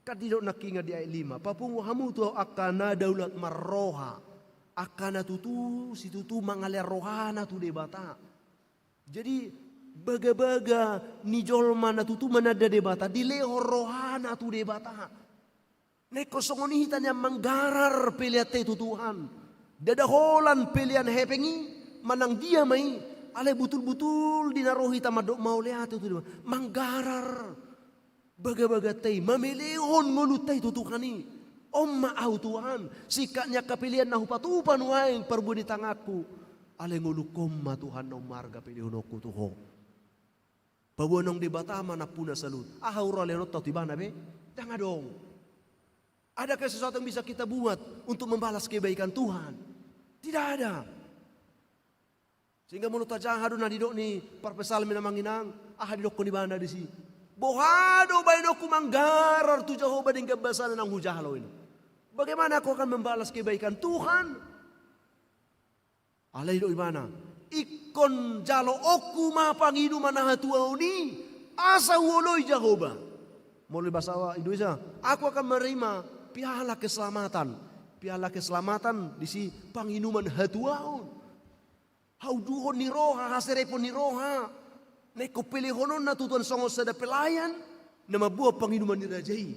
Kan didok nangkiningan di ayat lima. Papungu hamu tu ahu angka na daulat marroha. Angka na tutu, situtu mangalean rohana tu Debata. Jadi, bagabaga ni jolma na tutu mananda Debata, dilehon rohana tu Debata. Na ingkon songon i hita nian manggarar peleanta i tu Tuhan. Ndada holan pelean hepeng i, manang dia ma i, alai butul-butul di na ro hita mandok mauliate tu Debata. Manggarar bagabaganta i, mamelehon ngolunta i tu Tuhan i. On ma ahu Tuhan, singkat ni angka pelean na hupatupa nuaeng parbue ni tanganku. Alai ngolungkon ma Tuhan na ummarga pelehononku tu Ho. Paboa naung Debata ma nampuna saluhut. Aha huroha lehononta tu Ibana be? Ndang adong. Adakah sesuatu yang bisa kita buat untuk membalas kebaikan Tuhan? Tidak ada. Sehingga molo tajaha do na nidok ni parpsalmen amang inang, aha didokkon ibana disi? Boha do baenonku manggarar tu Jahowa denggan basana naung hujalo i? Bagaimana aku akan membalas kebaikan Tuhan? Alai didok ibana, ingkon jaloonku ma pangidoan na hatuaon i, asa huoloi Jahowa. Molo di bahasa Indonesia, aku akan menerima piala keselamatan. Piala keselamatan disi panginuman hatuaon. Hauduhon ni roha, haserepon ni roha. Na ingkon pelehononna tu Tuhan songon sada pelayan, na mamboan panginuman ni raja i.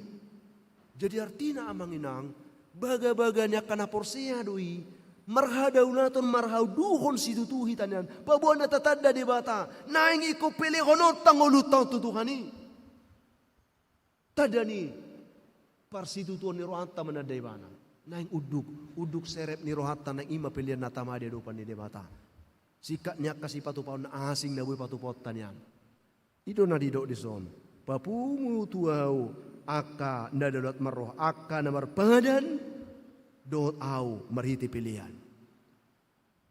Jadi artina amang inang, bagabaga ni angka na porsea do i, marhadaulaton, marhauduhon situtu hita nian, paboa na tatanda Debata, naeng ingkon pelehononta ngolunta on tu Tuhan i. Tanda ni parsitutuon ni rohanta mananda Ibana. Naeng unduk, unduk serep ni rohanta naeng i ma pelean na tama di adopan ni Debata. Singkat ni angka sipatupaon na asing na boi patupaonta nian. I do na didok dison. Papungu tu ahu angka na daulat marroha, angka na marpadan, dohot ahu marhite pelean.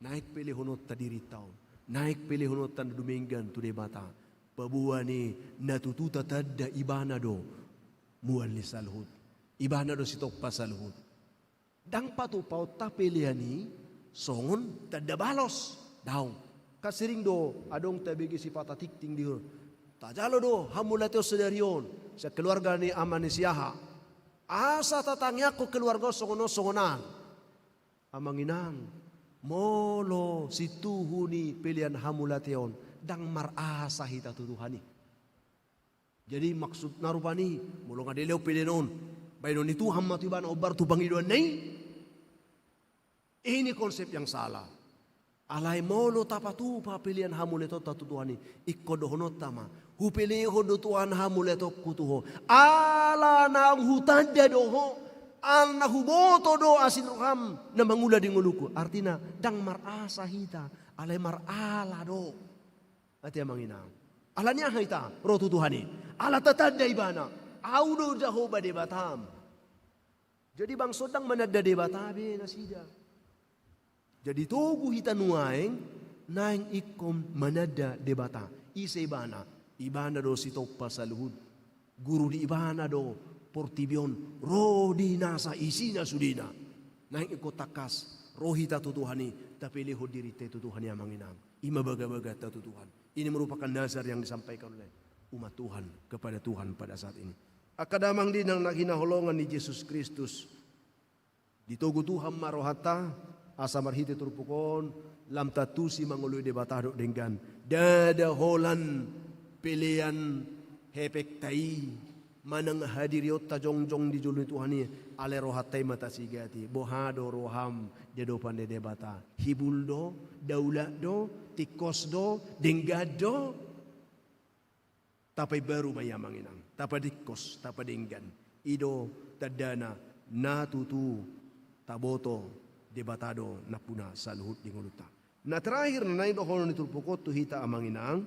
Naeng pelehononta dirinta on. Naeng pelehononta na dumenggan tu Debata. Paboa ni na tutu tatanda Ibana do mual ni saluhut. Ibana do sitompa saluhut. Ndang patupaonta pelean i songon tanda balos. Daong. Kan sering do adong tabege sipata tingting di hur. Tajalo do hamauliateon sadari on. Sian keluarga ni ama ni si aha. Asa tatangiangkon keluarga on songon on songon an. Amang inang, molo sintuhu ni pelean hamauliateon, ndang marasa hita tu Tuhan i. Jadi maksud na rupani, molo nga dilehon pelean on, baenon ni Tuhan ma tu ibana, ombar tu pangidoanna i. Ini konsep yang salah. Alai molo tapatupa pelean hamauliateonta tu Tuhan i, ingkon dohononta ma, hupelehon do Tuhan hamauliateonku tu Ho. Ala naung hutanda do Ho, ala na huboto do asi ni roham na mangula di ngolungku. Artina, ndang marasa hita, alai marala do. Ate amang inang. Ala ni aha hita ro tu Tuhan i? Ala tatanda Ibana. Ahu do Jahowa Debatam. Jadi bangso on ndang mananda Debata be nasida. Jadi togu hita nuaeng, naeng ingkon mananda Debata. Ise Ibana? Ibana do sitompa saluhut. Guru ni Ibana do portibi on, ro di nasa isina sudena. Naeng ingkon tangkas ro hita tu Tuhan i, tapelehon dirinta i tu Tuhan i amang inang. I ma bagabaganta tu Tuhan. Ini merupakan nazar yang disampaikan oleh umat Tuhan kepada Tuhan pada saat ini. Angka damang dainang na hinaholongan ni Jesus Kristus. Ditogu Tuhan ma rohanta, asa marhite turpuk on, lam taantusi mangoloi Debata dohot denggan. Ndada holan pelean hepengta i, manang hadirionta jongjong di jolo ni Tuhan i, alai rohanta i ma tasigati. Boha do roham di adopan ni Debata? Hibul do, daulat do, tingkos do, denggan do? Tapaimbaru ma i amang inang, tapadingkos, tapadenggan. I do tandana na tutu taboto Debata do nampuna saluhut di ngolunta. Na terakhir na naeng dohonon ni turpuk on tu hita amang inang,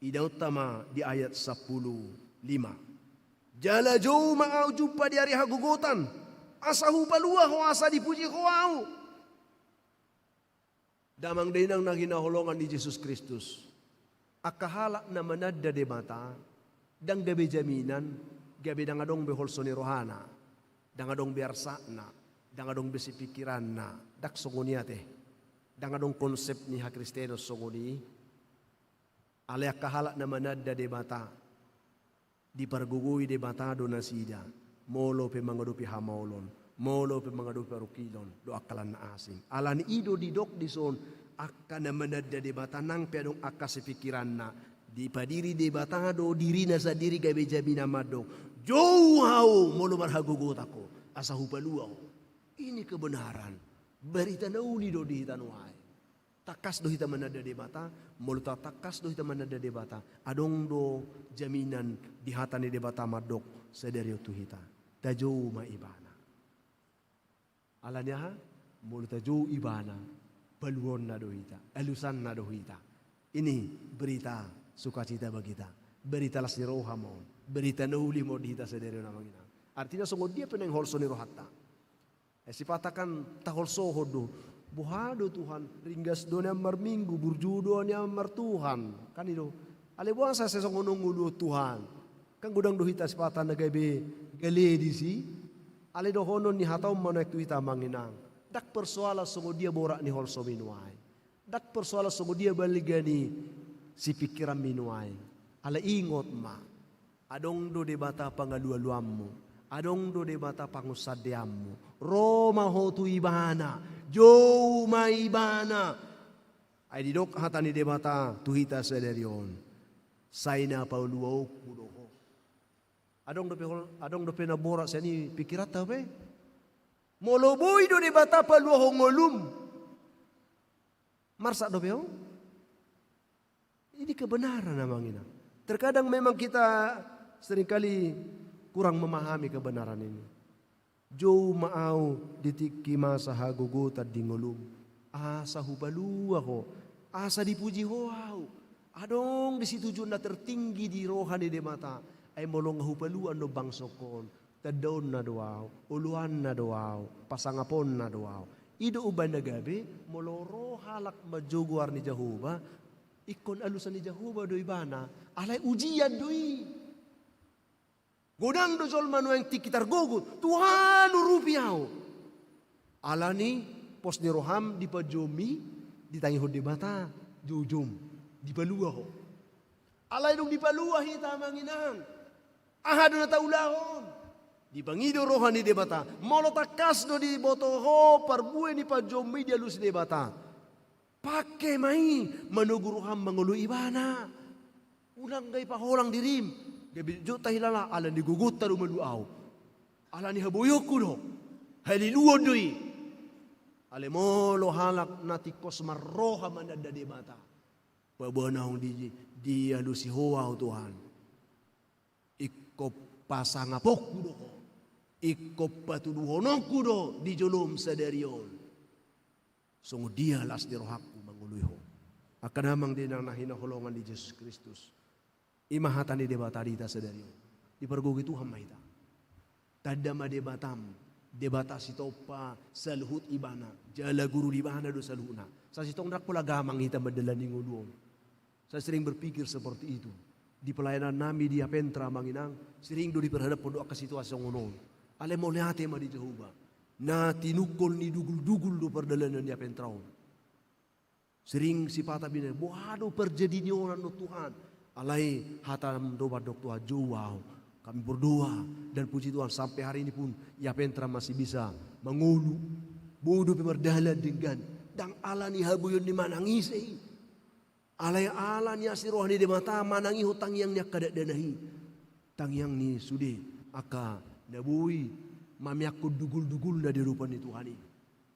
idaonta ma di ayat sampulu lima. Jala jou ma ahu jumpa di ari hagogotan, asa hupalua ho, asa dipuji ho ahu. Damang dainang na hinaholongan ni Jesus Kristus. Angka halak na mananda Debata, ndang gabe jaminan, gabe ndang adong be holso ni rohana, ndang adong be arsakna, ndang adong be sipingkiranna, ndang songon i ate. Ndang adong konsep ni hakristenon songon i. Alai angka halak na mananda Debata, dipargogoi Debata do nasida, molo pe mangadopi hamaolon, molo pe mangadopi parungkilon, dohot angka na asing. Ala ni i do didok dison, angka na mananda Debata nang pe adong angka sipingkiranna, dipadiri Debata do dirina sandiri gabe jaminan mandok, jou ahu molo marhagogotan ho, asa hupalua ho. Ini kebenaran, barita na uli do di hita nuaeng. Tangkas do hita mananda Debata, molo tatangkas do hita mananda Debata, adong do jaminan di hata ni Debata mandok sadari on tu hita. Tajou ma Ibana. Ala ni aha? Molo tajou Ibana, paluaonna do hita, alusanna do hita. Ini berita sukacita bagi hita. Berita las ni roha ma on. Berita na uli ma on di hita sadari on amang inang. Artina songon dia pe naeng holso ni rohanta. Eh, sipata kan taholsohon do. Boha do Tuhan, ringgas do nian marminggu, burju do nian martuhan. Kan i do. Alai boasa sai songon on ngolu on Tuhan. Kan godang do hita sipata na gabe gale disi. Alai dohonon ni hata on ma nuaeng tu hita amang inang. Ndang persoalan songon dia borat ni holsomi nuaeng. Ndang persoalan songon dia balga ni sipingkiranmi nuaeng. Alai ingot ma. Adong do Debata pangalualuanmu, adong do Debata pangunsandeanmu. Ro ma ho tu Ibana, jou ma Ibana. Ai didok hata ni Debata tu hita sadari on: Sai na paluaonku do ho. Adong dope, adong dope na borat sian i pikiranta pe. Molo boi do Debata paluahon ngolum, marsak dope ho. Ini kebenaran, amang inang. Terkadang memang kita seringkali kurang memahami kebenaran ini. Jou ma au di tingki masa hagogotan di ngolum, asa hupalua ho, asa dipuji ho au. Adong di situjuan na tertinggi di roha ni Debata. Ai molo nga hupalua annon bangsongkon, tandaonna do au, oloanna do au, pasangaponna do au. I do umbahen na gabe, molo ro halak manjou goar ni Jahowa, ingkon alusan ni Jahowa do ibana, alai ujian do i. Godang do jolma nuaeng tingki targogot, Tuhan, urupi au. Alani pos ni roham dipajomi, ditangihon Debata, joujou, dipalua ho. Alai dung dipalua hita, amang inang, aha do na taulahon? Dipangido roha ni Debata. Molo tangkas do diboto ho parbue ni pajomi dialusi Debata, pangke ma i manogu roham mangoloi ibana. Unang gabe paholang dirim. Gabe jot tahilala, alani gogonta do malua au. Alani haboionku do. Haliluon do i. Alai molo halak na tingkos marroha mananda Debata, paboa naung di, dialusi ho au, Tuhan. Ingkon pasangaponku do ho. Ingkon patuduhononku do di jolom sadari on songon dia las ni rohangku mangoloi ho. Angka damang dainang na hinaholongan ni Jesus Kristus, i ma hata ni Debata di hita sadari on. Dipargogoi Tuhan ma hita. Tanda ma Debatam, Debata sitompa, saluhut ibana, jala guru ni ibana do saluhutna. Sasintongna ndang pola gamang hita mandalani ngolu on. Saya sering berpikir seperti itu. Di pelayanan nami di Apentra, amang inang, sering do diperhadapkon do angka situasi songon on. Alai mauliate ma di Jahowa, na tinungkol ni dugul-dugul do pardalanan ni Apentra on. Sering sipata bina, boha do parjadi ni on annon, Tuhan? Alai hatam do mandok, Tuhan, jou au. Kami berdoa dan puji Tuhan, sampai hari ini pun i Apentra masih bisa mangolu. Boi dope mardalan denggan, ndang alani haboion ni manang ise i. Alai alani asi roha ni Debata manangihon tangiang ni angka dakdanak i. Tangiang ni sude angka na boi mameakkon dugul-dugulna di adopan ni Tuhan i.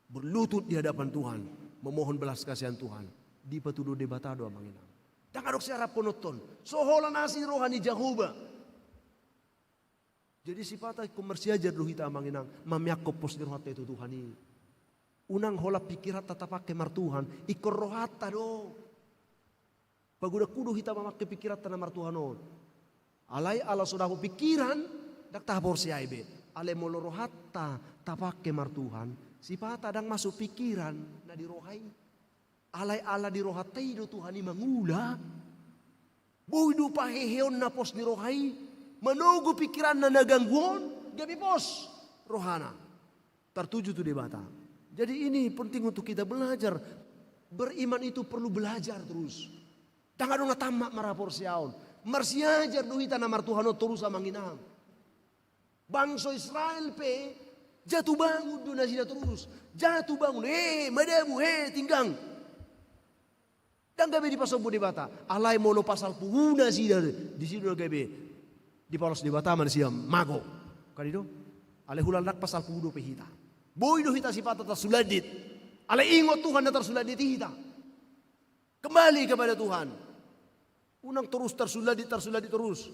Berlutut di hadapan Tuhan, memohon belas kasihan Tuhan. Dipatudu Debata do, amang inang. Ndang adong siarapkononton. So holan asi roha ni Jahowa. Jadi sipata ingkon marsiajar do hita, amang inang, mameakkon pos ni rohanta i tu Tuhan i. Unang holan pikiranta tapangke martuhan, ingkon rohanta do. Pagodanghu do hita mamangke pikiranta na martuhan on. Alai ala so dapot pikiran, ndang tahaporseai be. Alai molo rohanta tapangke martuhan, sipata ndang masuk pikiran na di roha i. Alai ala di rohanta i do Tuhan i mangula. Boi do paheheonna pos ni roha i, manogu pikiranna na ganggu on, gabe pos rohana tartuju tu Debata. Jadi ini penting untuk kita belajar. Beriman itu perlu belajar terus. Ndang adong na tamat marhaporseaon. Marsiajar do hita na martuhan on torus, amang inang. Bangso Israel pe jatu bangun do nasida torus. Jatu bangun, he madabu, he tinggang. Ndang gabe dipasombu Debata. Alai molo pasalpuhu nasida, disi do na gabe dipalos Debata manisia mago. Kan i do? Alai holan ndang pasalpuhu dope hita. Boi do hita sipata tarsulandit. Alai ingot Tuhan na tarsulandit i hita. Kembali kepada Tuhan. Unang torus tarsulandit, tarsulandit torus.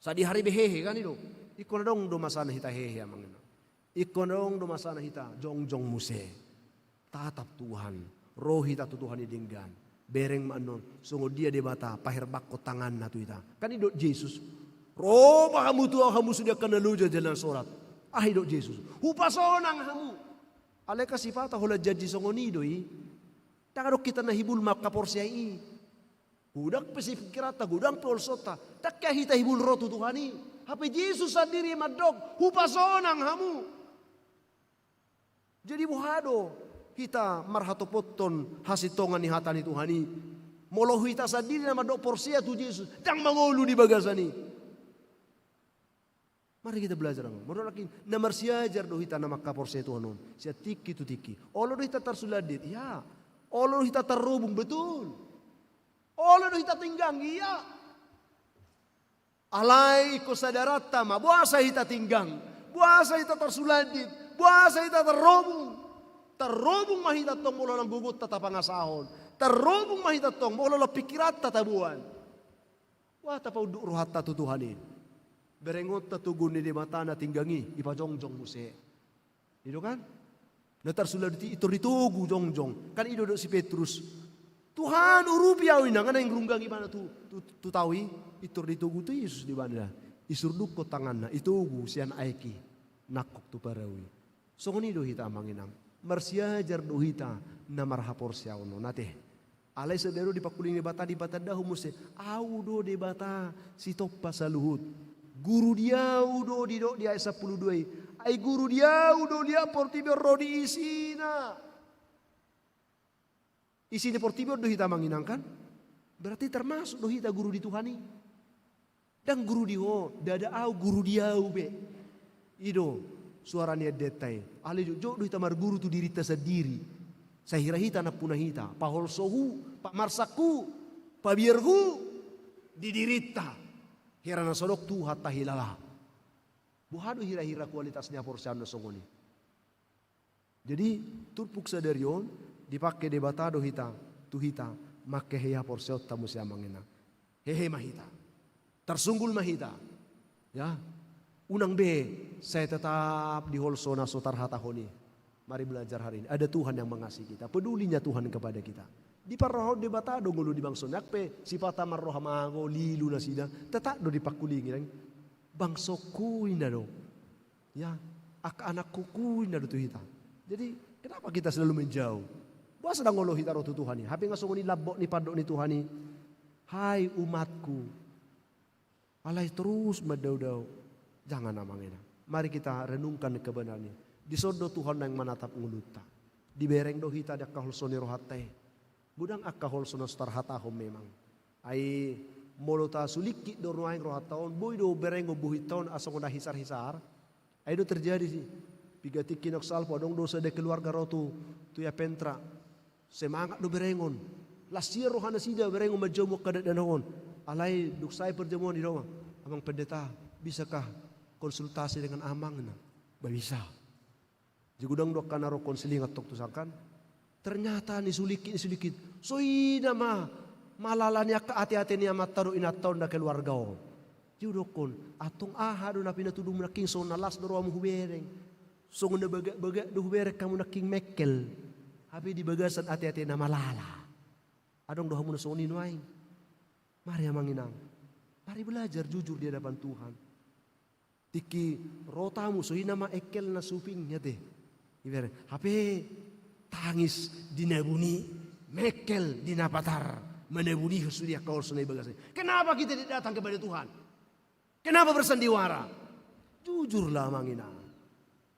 Sadihari be hehe, kan i do? Ingkon adong do masana hita hehe, amang inang. Ingkon adong do masana hita jongjong muse. Tatap Tuhan. Ro hita tu Tuhan i denggan. Bereng ma annon songon dia Debata paherbanghon tanganna tu hita. Kan didok Jesus, ro ma hamu tu ahu, hamu sude angka na loja jala na sorat. Aha didok Jesus? Hupasonang hamu. Alai kan sipata holan janji songon i do i. Ndang adong hita na hibul mangkaporseai i. Godang pe sipikiranta, godang pe holsonta, ndang hea hita hibul ro tu Tuhan i. Hape Jesus sandiri mandok, hupasonang hamu. Jadi boha do hita marhatopothon hasintongan ni hata ni Tuhan i, molo hita sandiri na mandok porsea tu Jesus, ndang mangolu di bagasan i? Mari kita belajar, amang. Menurut lagi, na marsiajar do hita na mangkaporseai Tuhan on. Sian tingki tu tingki. Olo do hita tarsulandit, ya. Olo do hita tarrobung, betul. Olo do hita tinggang, iya. Alai ingkon sadaranta ma, boasa hita tinggang, boasa hita tarsulandit, boasa hita tarrobung. Tarrobung ma hita tong molo holan gogonta tapangasahon. Tarrobung ma hita tong molo holan pingkiranta taboan. Wah, tapaunduk rohanta tu Tuhan i. Berengonta togu ni Debata na tinggang i, ipajongjong muse. I do kan? Na tarsulandit i, pintor ditogu jongjong. Kan i do didok si Petrus, "Tuhan, urupi ahu inang, naeng runggang ibana tu, tu, tu tao i." Pintor ditogu tu Jesus do ibana. Isurdukkon tanganna, itogu sian aek i. Nangkok tu parau i. Songon i do hita, amang inang. Marsiajar do hita na marhaporseaon on, ate. Alai sadari on dipangkulingi Debata, dipatandahon muse, "Ahu do Debata sitompa saluhut. Guru di ahu do," didok di ayat sampulu dua i. "Ai guru di ahu do liat portibi on ro di isina." Isi ni portibi on do hita, amang inang, kan? Berarti termasuk do hita guru di Tuhan i. Ndang guru di ho, ndada ahu, guru di ahu be. I do suara ni endenta i. Alai jotjot do hita marguru tu dirinta sandiri. Sai hira hita nampuna hita, paholso hu, pamarsak hu, pabiar hu di dirinta. Hira na so adong Tuhan tahilala. Boha do hira-hira kualitas ni haporseaon na songon i? Jadi, turpuk sadari on, dipangke Debata do hita, tu hita, mangkehe haporseaonta muse, amang inang. Hehe ma hita. Tarsunggul ma hita. Ya. Unang be, sai tetap di holso na so tarhatahon i. Mari belajar hari ini. Ada Tuhan yang mengasihi kita. Pedulinya Tuhan kepada kita. Diparrohahon Debata do ngolu ni bangso. Ndang pe sipata marroha mago, lilu nasida. Tetap do dipangkulingi, nang. Bangsongku inna do. Ya, angka anakku, inna do tu hita. Jadi, kenapa kita selalu menjauh? Boasa ndang olo hita ro tu Tuhan i? Hape nga songon i lambok ni pandok ni Tuhan i. Hai umatku. Alai terus mandao-dao. Jangan, amang inang. Mari kita renungkan kebenaran i. Dison do Tuhan naeng manatap ngolunta. Dibereng do hita di angka holso ni rohanta i. Godang angka holso na so tarhatahon memang. Ai molo tasulingkit do nuaeng rohanta on, boi do berengon bohinta on asa songon na hisar-hisar. Ai do terjadi si. Piga tingki naung salpu, adong do sada keluarga ro tu, tu Yapentra. Semangat do berengon. Las ia roha nasida berengon manjamu angka dakdanak on. Alai dung sae parjamuan didok ma, "Amang Pendeta, bisakah konsultasi dengan amang?" Nah, ba bisa. Jadi godang do angka na ro konseling antong tu sangkan. Ternyata nisulingkit, nisulingkit. So i nama malala ni angka ate-ate ni amanta dohot inanta on dohot keluarga on. Jadi hudokkon, antong aha do na pinatudungmu nangkin, songon na las do rohamu hubereng. Songon na bagak-bagak do hubereng hamu nangkin mengkel. Hape di bagasan ate-ate na malala. Adong do hamu na songon i nuaeng. Mari, amang inang. Mari belajar jujur di hadapan Tuhan. Tingki ro tamu, so i nama engkel na suping, ate. Ibereng. Hape tangis di na buni, mengkel di na patar. Manabunihon sude angka holso na di bagasan i. Kenapa kita tidak datang kepada Tuhan? Kenapa bersandiwara? Jujurlah, amang inang.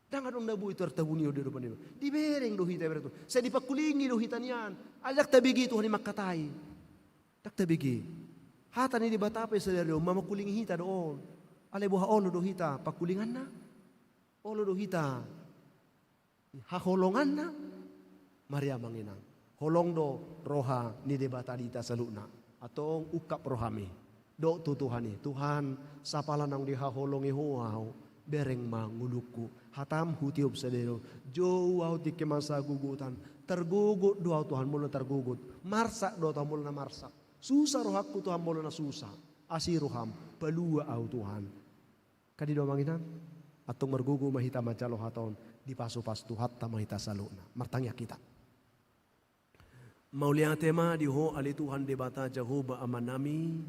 Ndang adong na boi tartabunihon di adopan ni Tuhan. Dibereng do hita, ibereng Tuhan. Sai dipangkulingi do hita nian. Alai ndang tabege Tuhan i mangkatai. Ndang tabege. Hata ni Debata pe sadari on, mangkulingi hita do on. Alai boha, olo do hita pangkulinganna? Olo do hita haholonganna? Mari, amang inang. Holong do roha ni Debata di hita saluhutna. Antong ungkap rohami. Dok tu Tuhan i, Tuhan, sapala naung dihaholongi Ho ahu, bereng ma ngolungku. Hatam hutiop sadari on. Jou ahu tingki masa gogotan. Targogot do ahu, Tuhan, molo na targogot. Marsak do ahu, Tuhan, molo na marsak. Susa rohangku, Tuhan, molo na susa. Asi roham, palua ahu, Tuhan. Kan i do, amang inang? Antong margogo ma hita manjalo hata on, dipasu-pasu Tuhanta ma hita saluhutna. Martangiang hita. Mauliate ma di Ho ale Tuhan Debata Jahowa Amanami,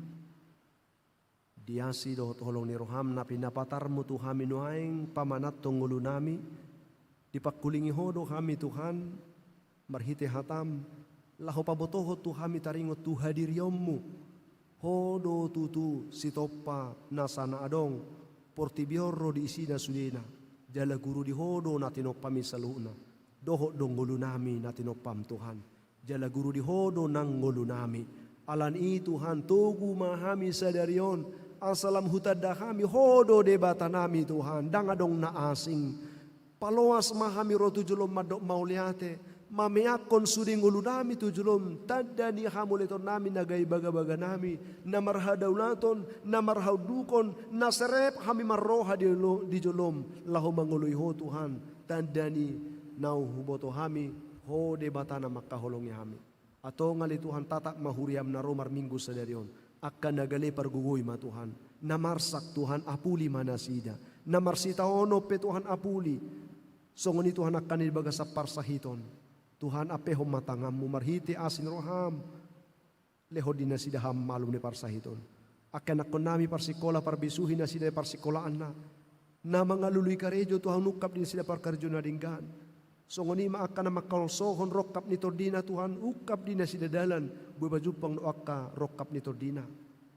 di asi dohot holong ni roham na pinapatarmu tu hami nuaeng pamananhon ngolunami, dipangkulingi Ho do hami Tuhan, marhite hatam, laho pabotohon tu hami taringot tu hadirionmu, Ho do tutu sitompa nasa na adong, portibi on ro di isina sudena, jala guru di Ho do na tinompami saluhutna, dohot do ngolunami na tinompam Tuhan, jala guru di Ho do nang ngolunami. Alani i Tuhan, togu ma hami sadari on, Asa lam hutanda hami, Ho do Debatanami Tuhan, ndang adong na asing. Paloas ma hami ro tu jolom mandok mauliate, mameakkon sude ngolunami tu jolom, tanda ni hamuliatonnami na gabe bagabaganami, na marhadaulaton, na marhaundukhon, na serep hami marroha di lo-, di jolom, laho mangoloi Ho Tuhan, tanda ni naung huboto hami, Ho Debata na mangkaholongi hami. Antong ale Tuhan, tatap ma huriam na ro marminggu sadari on. Angka na gale pargogoi ma Tuhan. Na marsak Tuhan, apuli ma nasida. Na marsitaonon pe Tuhan, apuli. Songon i Tuhan, angka na di bagasan parsahiton. Tuhan, ampehon ma tanganmu marhite asi ni roham. Lehon di nasida ham malum ni parsahiton. Angka anakkonnami parsikola, parbisuhi nasida di parsikolaanna. Na mangalului karejo Tuhan, ungkap di nasida parkarejo na denggan. Songon i ma angka na mangkaholsohon rongkap ni tondina Tuhan, ungkap di nasida dalan, boi pajumpang do angka rongkap ni tondina.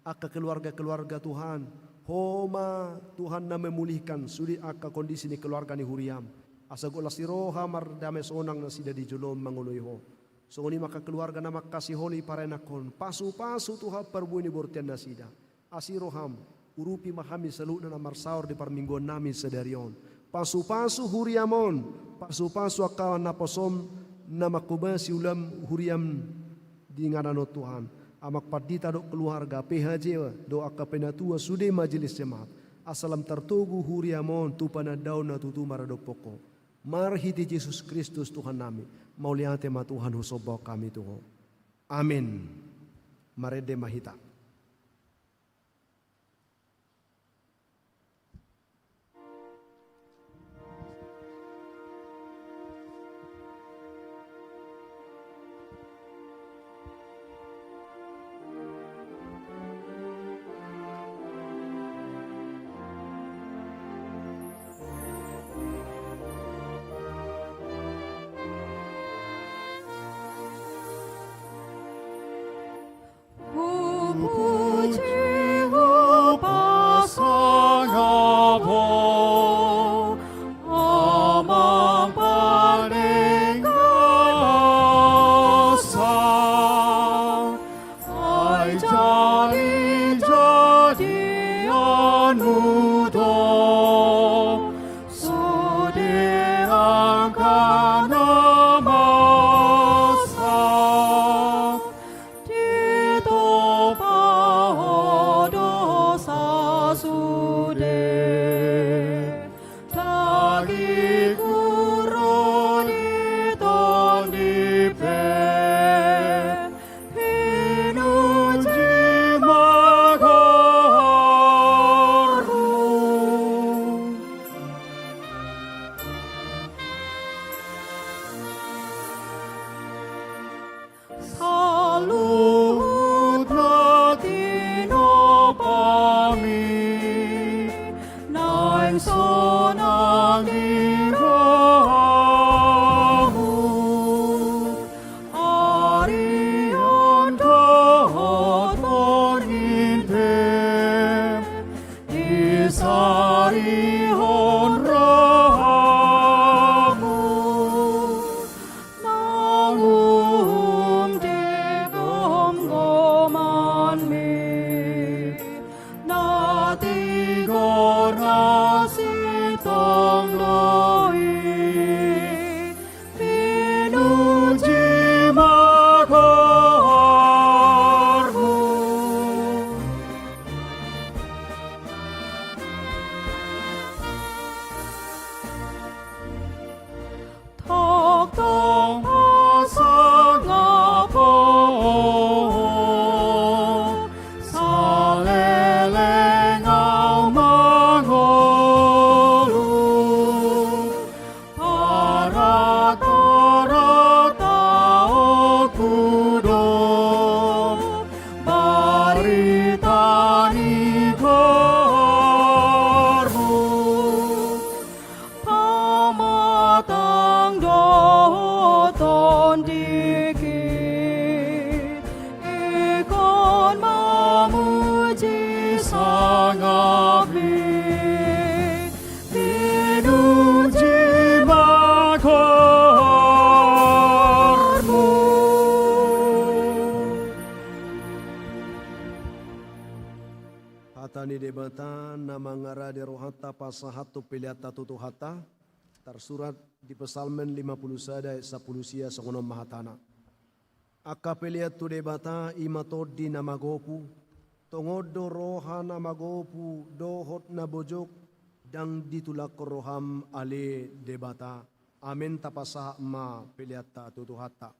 Angka keluarga-keluarga Tuhan, Ho ma Tuhan na memulihkan sude angka kondisi ni keluarga ni huriam. Asa gok las ni roha mardame sonang nasida di jolom mangoloi Ho. Songon i ma angka keluarga na mangkasiholi paranakhon, pasupasu Tuhan parbue ni bortian nasida. Asi roham, urupi ma hami saluhutna na marsaor di parmingguannami sadari on. Pasupasu huriam on, pasupasu angka naposom na manghobasi ulaon huriam di inganan on Tuhan. Amang pandita dohot keluarga, P H J dohot angka penatua sude majelis jemaat. Asa lam tartogu huriam on tu panandaon na tutu maradophon Ho. Marhite Jesus Kristus Tuhannami, mauliate ma Tuhan, husombahon hami tu Ho. Amin. Marende ma hita. Hata ni Debata na mangarade rohanta pasahat tu peleanta tu Tuhanta, tarsurat di Psalmen lima pulu sada ayat sampulu sia, songon on ma hatana. Angka pelean tu Debata i ma tondi na magopu, tongon do roha na magopu dohot na bojok, ndang ditulakhon roham ale Debata. Amen. Tapasahat ma peleanta tu Tuhanta.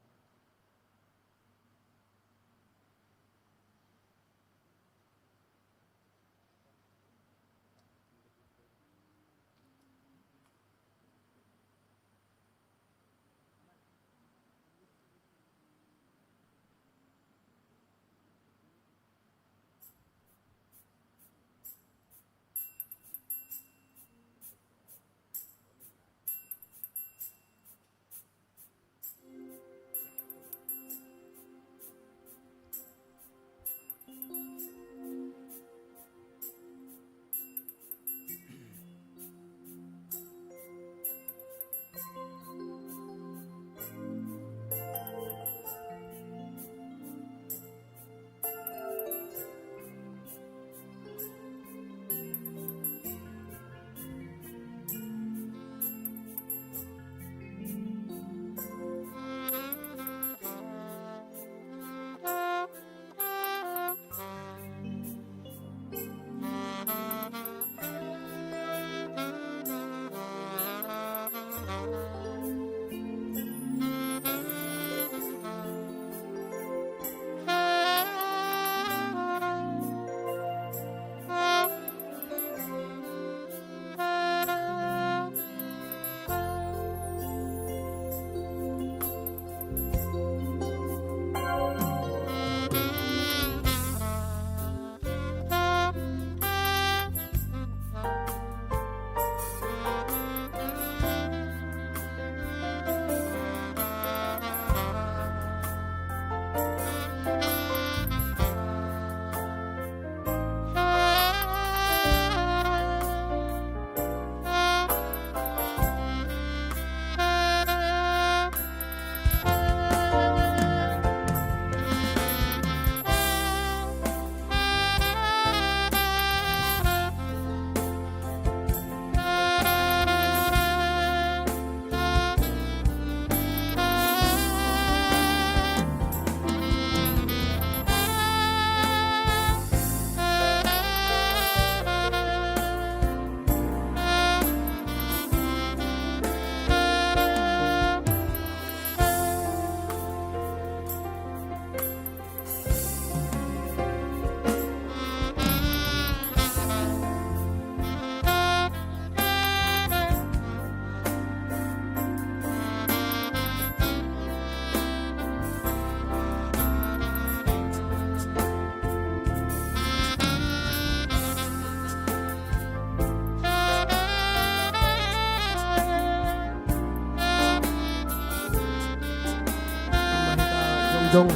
Jongjong.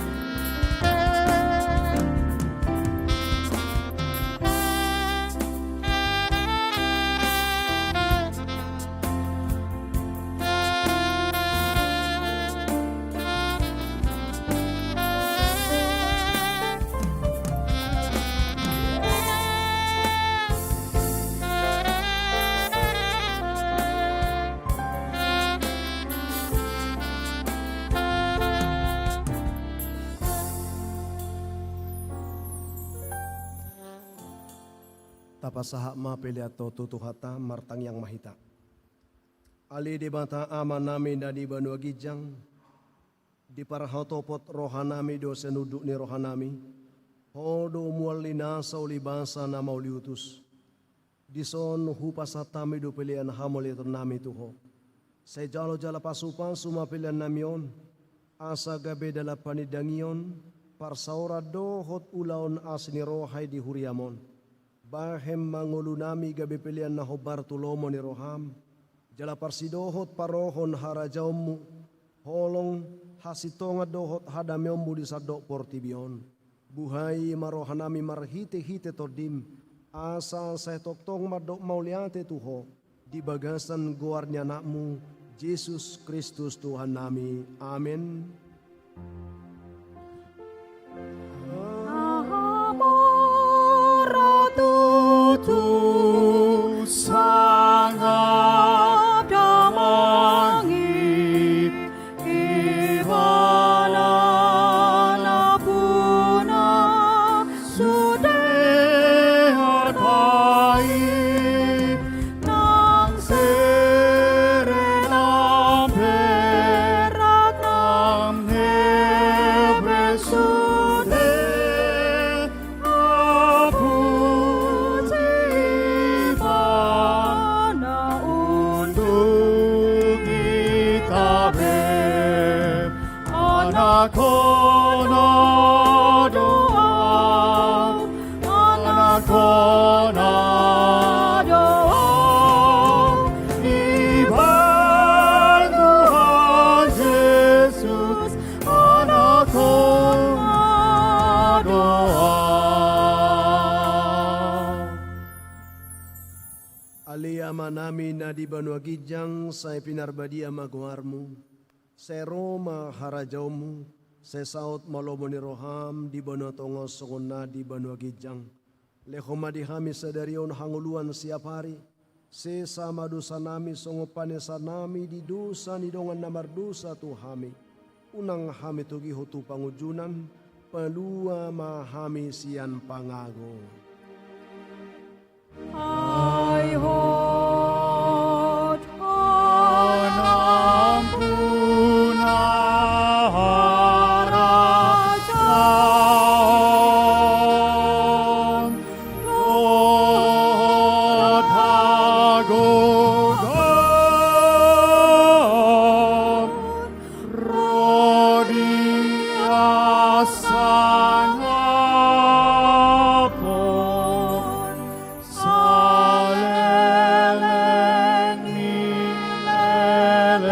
Tapasahat ma pelean on tu Tuhanta, martangiang ma hita. Ale Debata Amanami na di banua ginjang, diparhatopot rohanami do sian unduk ni rohanami, Ho do mual ni nasa, ulibasa na mauliutus. Dison hupasahat hami do pelean hamauliatennami tu Ho. Sai jalo jala pasupasu ma peleannami on, asa gabe dalan panindangion, parsaoran dohot ulaon asi ni roha i di huriam on. Bahen ma ngolunami gabe pelean na hombar tu lomo ni roham, jala parsidohot parohon harajaonmu, holong, hasintongan dohot hadameonmu di sandok portibi on. Buhai ma rohanami marhitehite Tondim, asa sai tongtong mandok mauliate tu Ho, di bagasan goar ni Anakmu, Jesus Kristus Tuhannami. Amen. Aha ma ro tu Amanami na di banua ginjang, sai pinarbadia ma goarmu. Sai ro ma harajaonmu. Sai saut ma lomo ni roham di banua tonga on songon na di banua ginjang. Lehon ma di hami sadari on hangoluan siapari. Sesa ma dosanami songon panesanami di dosa ni dongan na mardosa tu hami. Unang hami togihon tu pangunjunan, palua ma hami sian pangago. Ai hot hanampuna harajaon, dohot hagogoon, ro di hasangapon saleleng ni lelengna.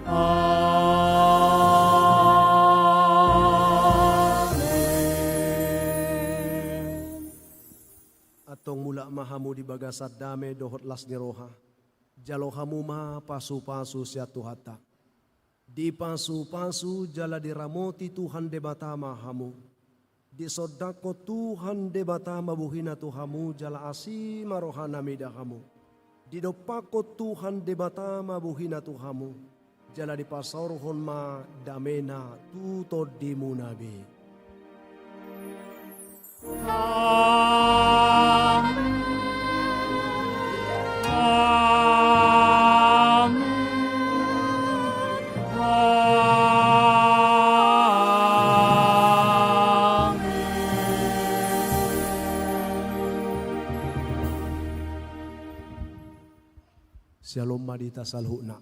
Amen. Antong mulak ma hamu di bagasan dame dohot las ni roha. Jalo hamu ma pasupasu sian Tuhanta. Dipasupasu jala diramoti Tuhan Debata ma hamu. Disondangkon Tuhan Debata ma bohina tu hamu jala asi ma rohana mida hamu. Didompakkon Tuhan Debata ma bohina tu hamu, jala dipasaorhon ma damena tu tondimuna be. Amen. Amen. Amen. Syalom ma di hita saluhutna.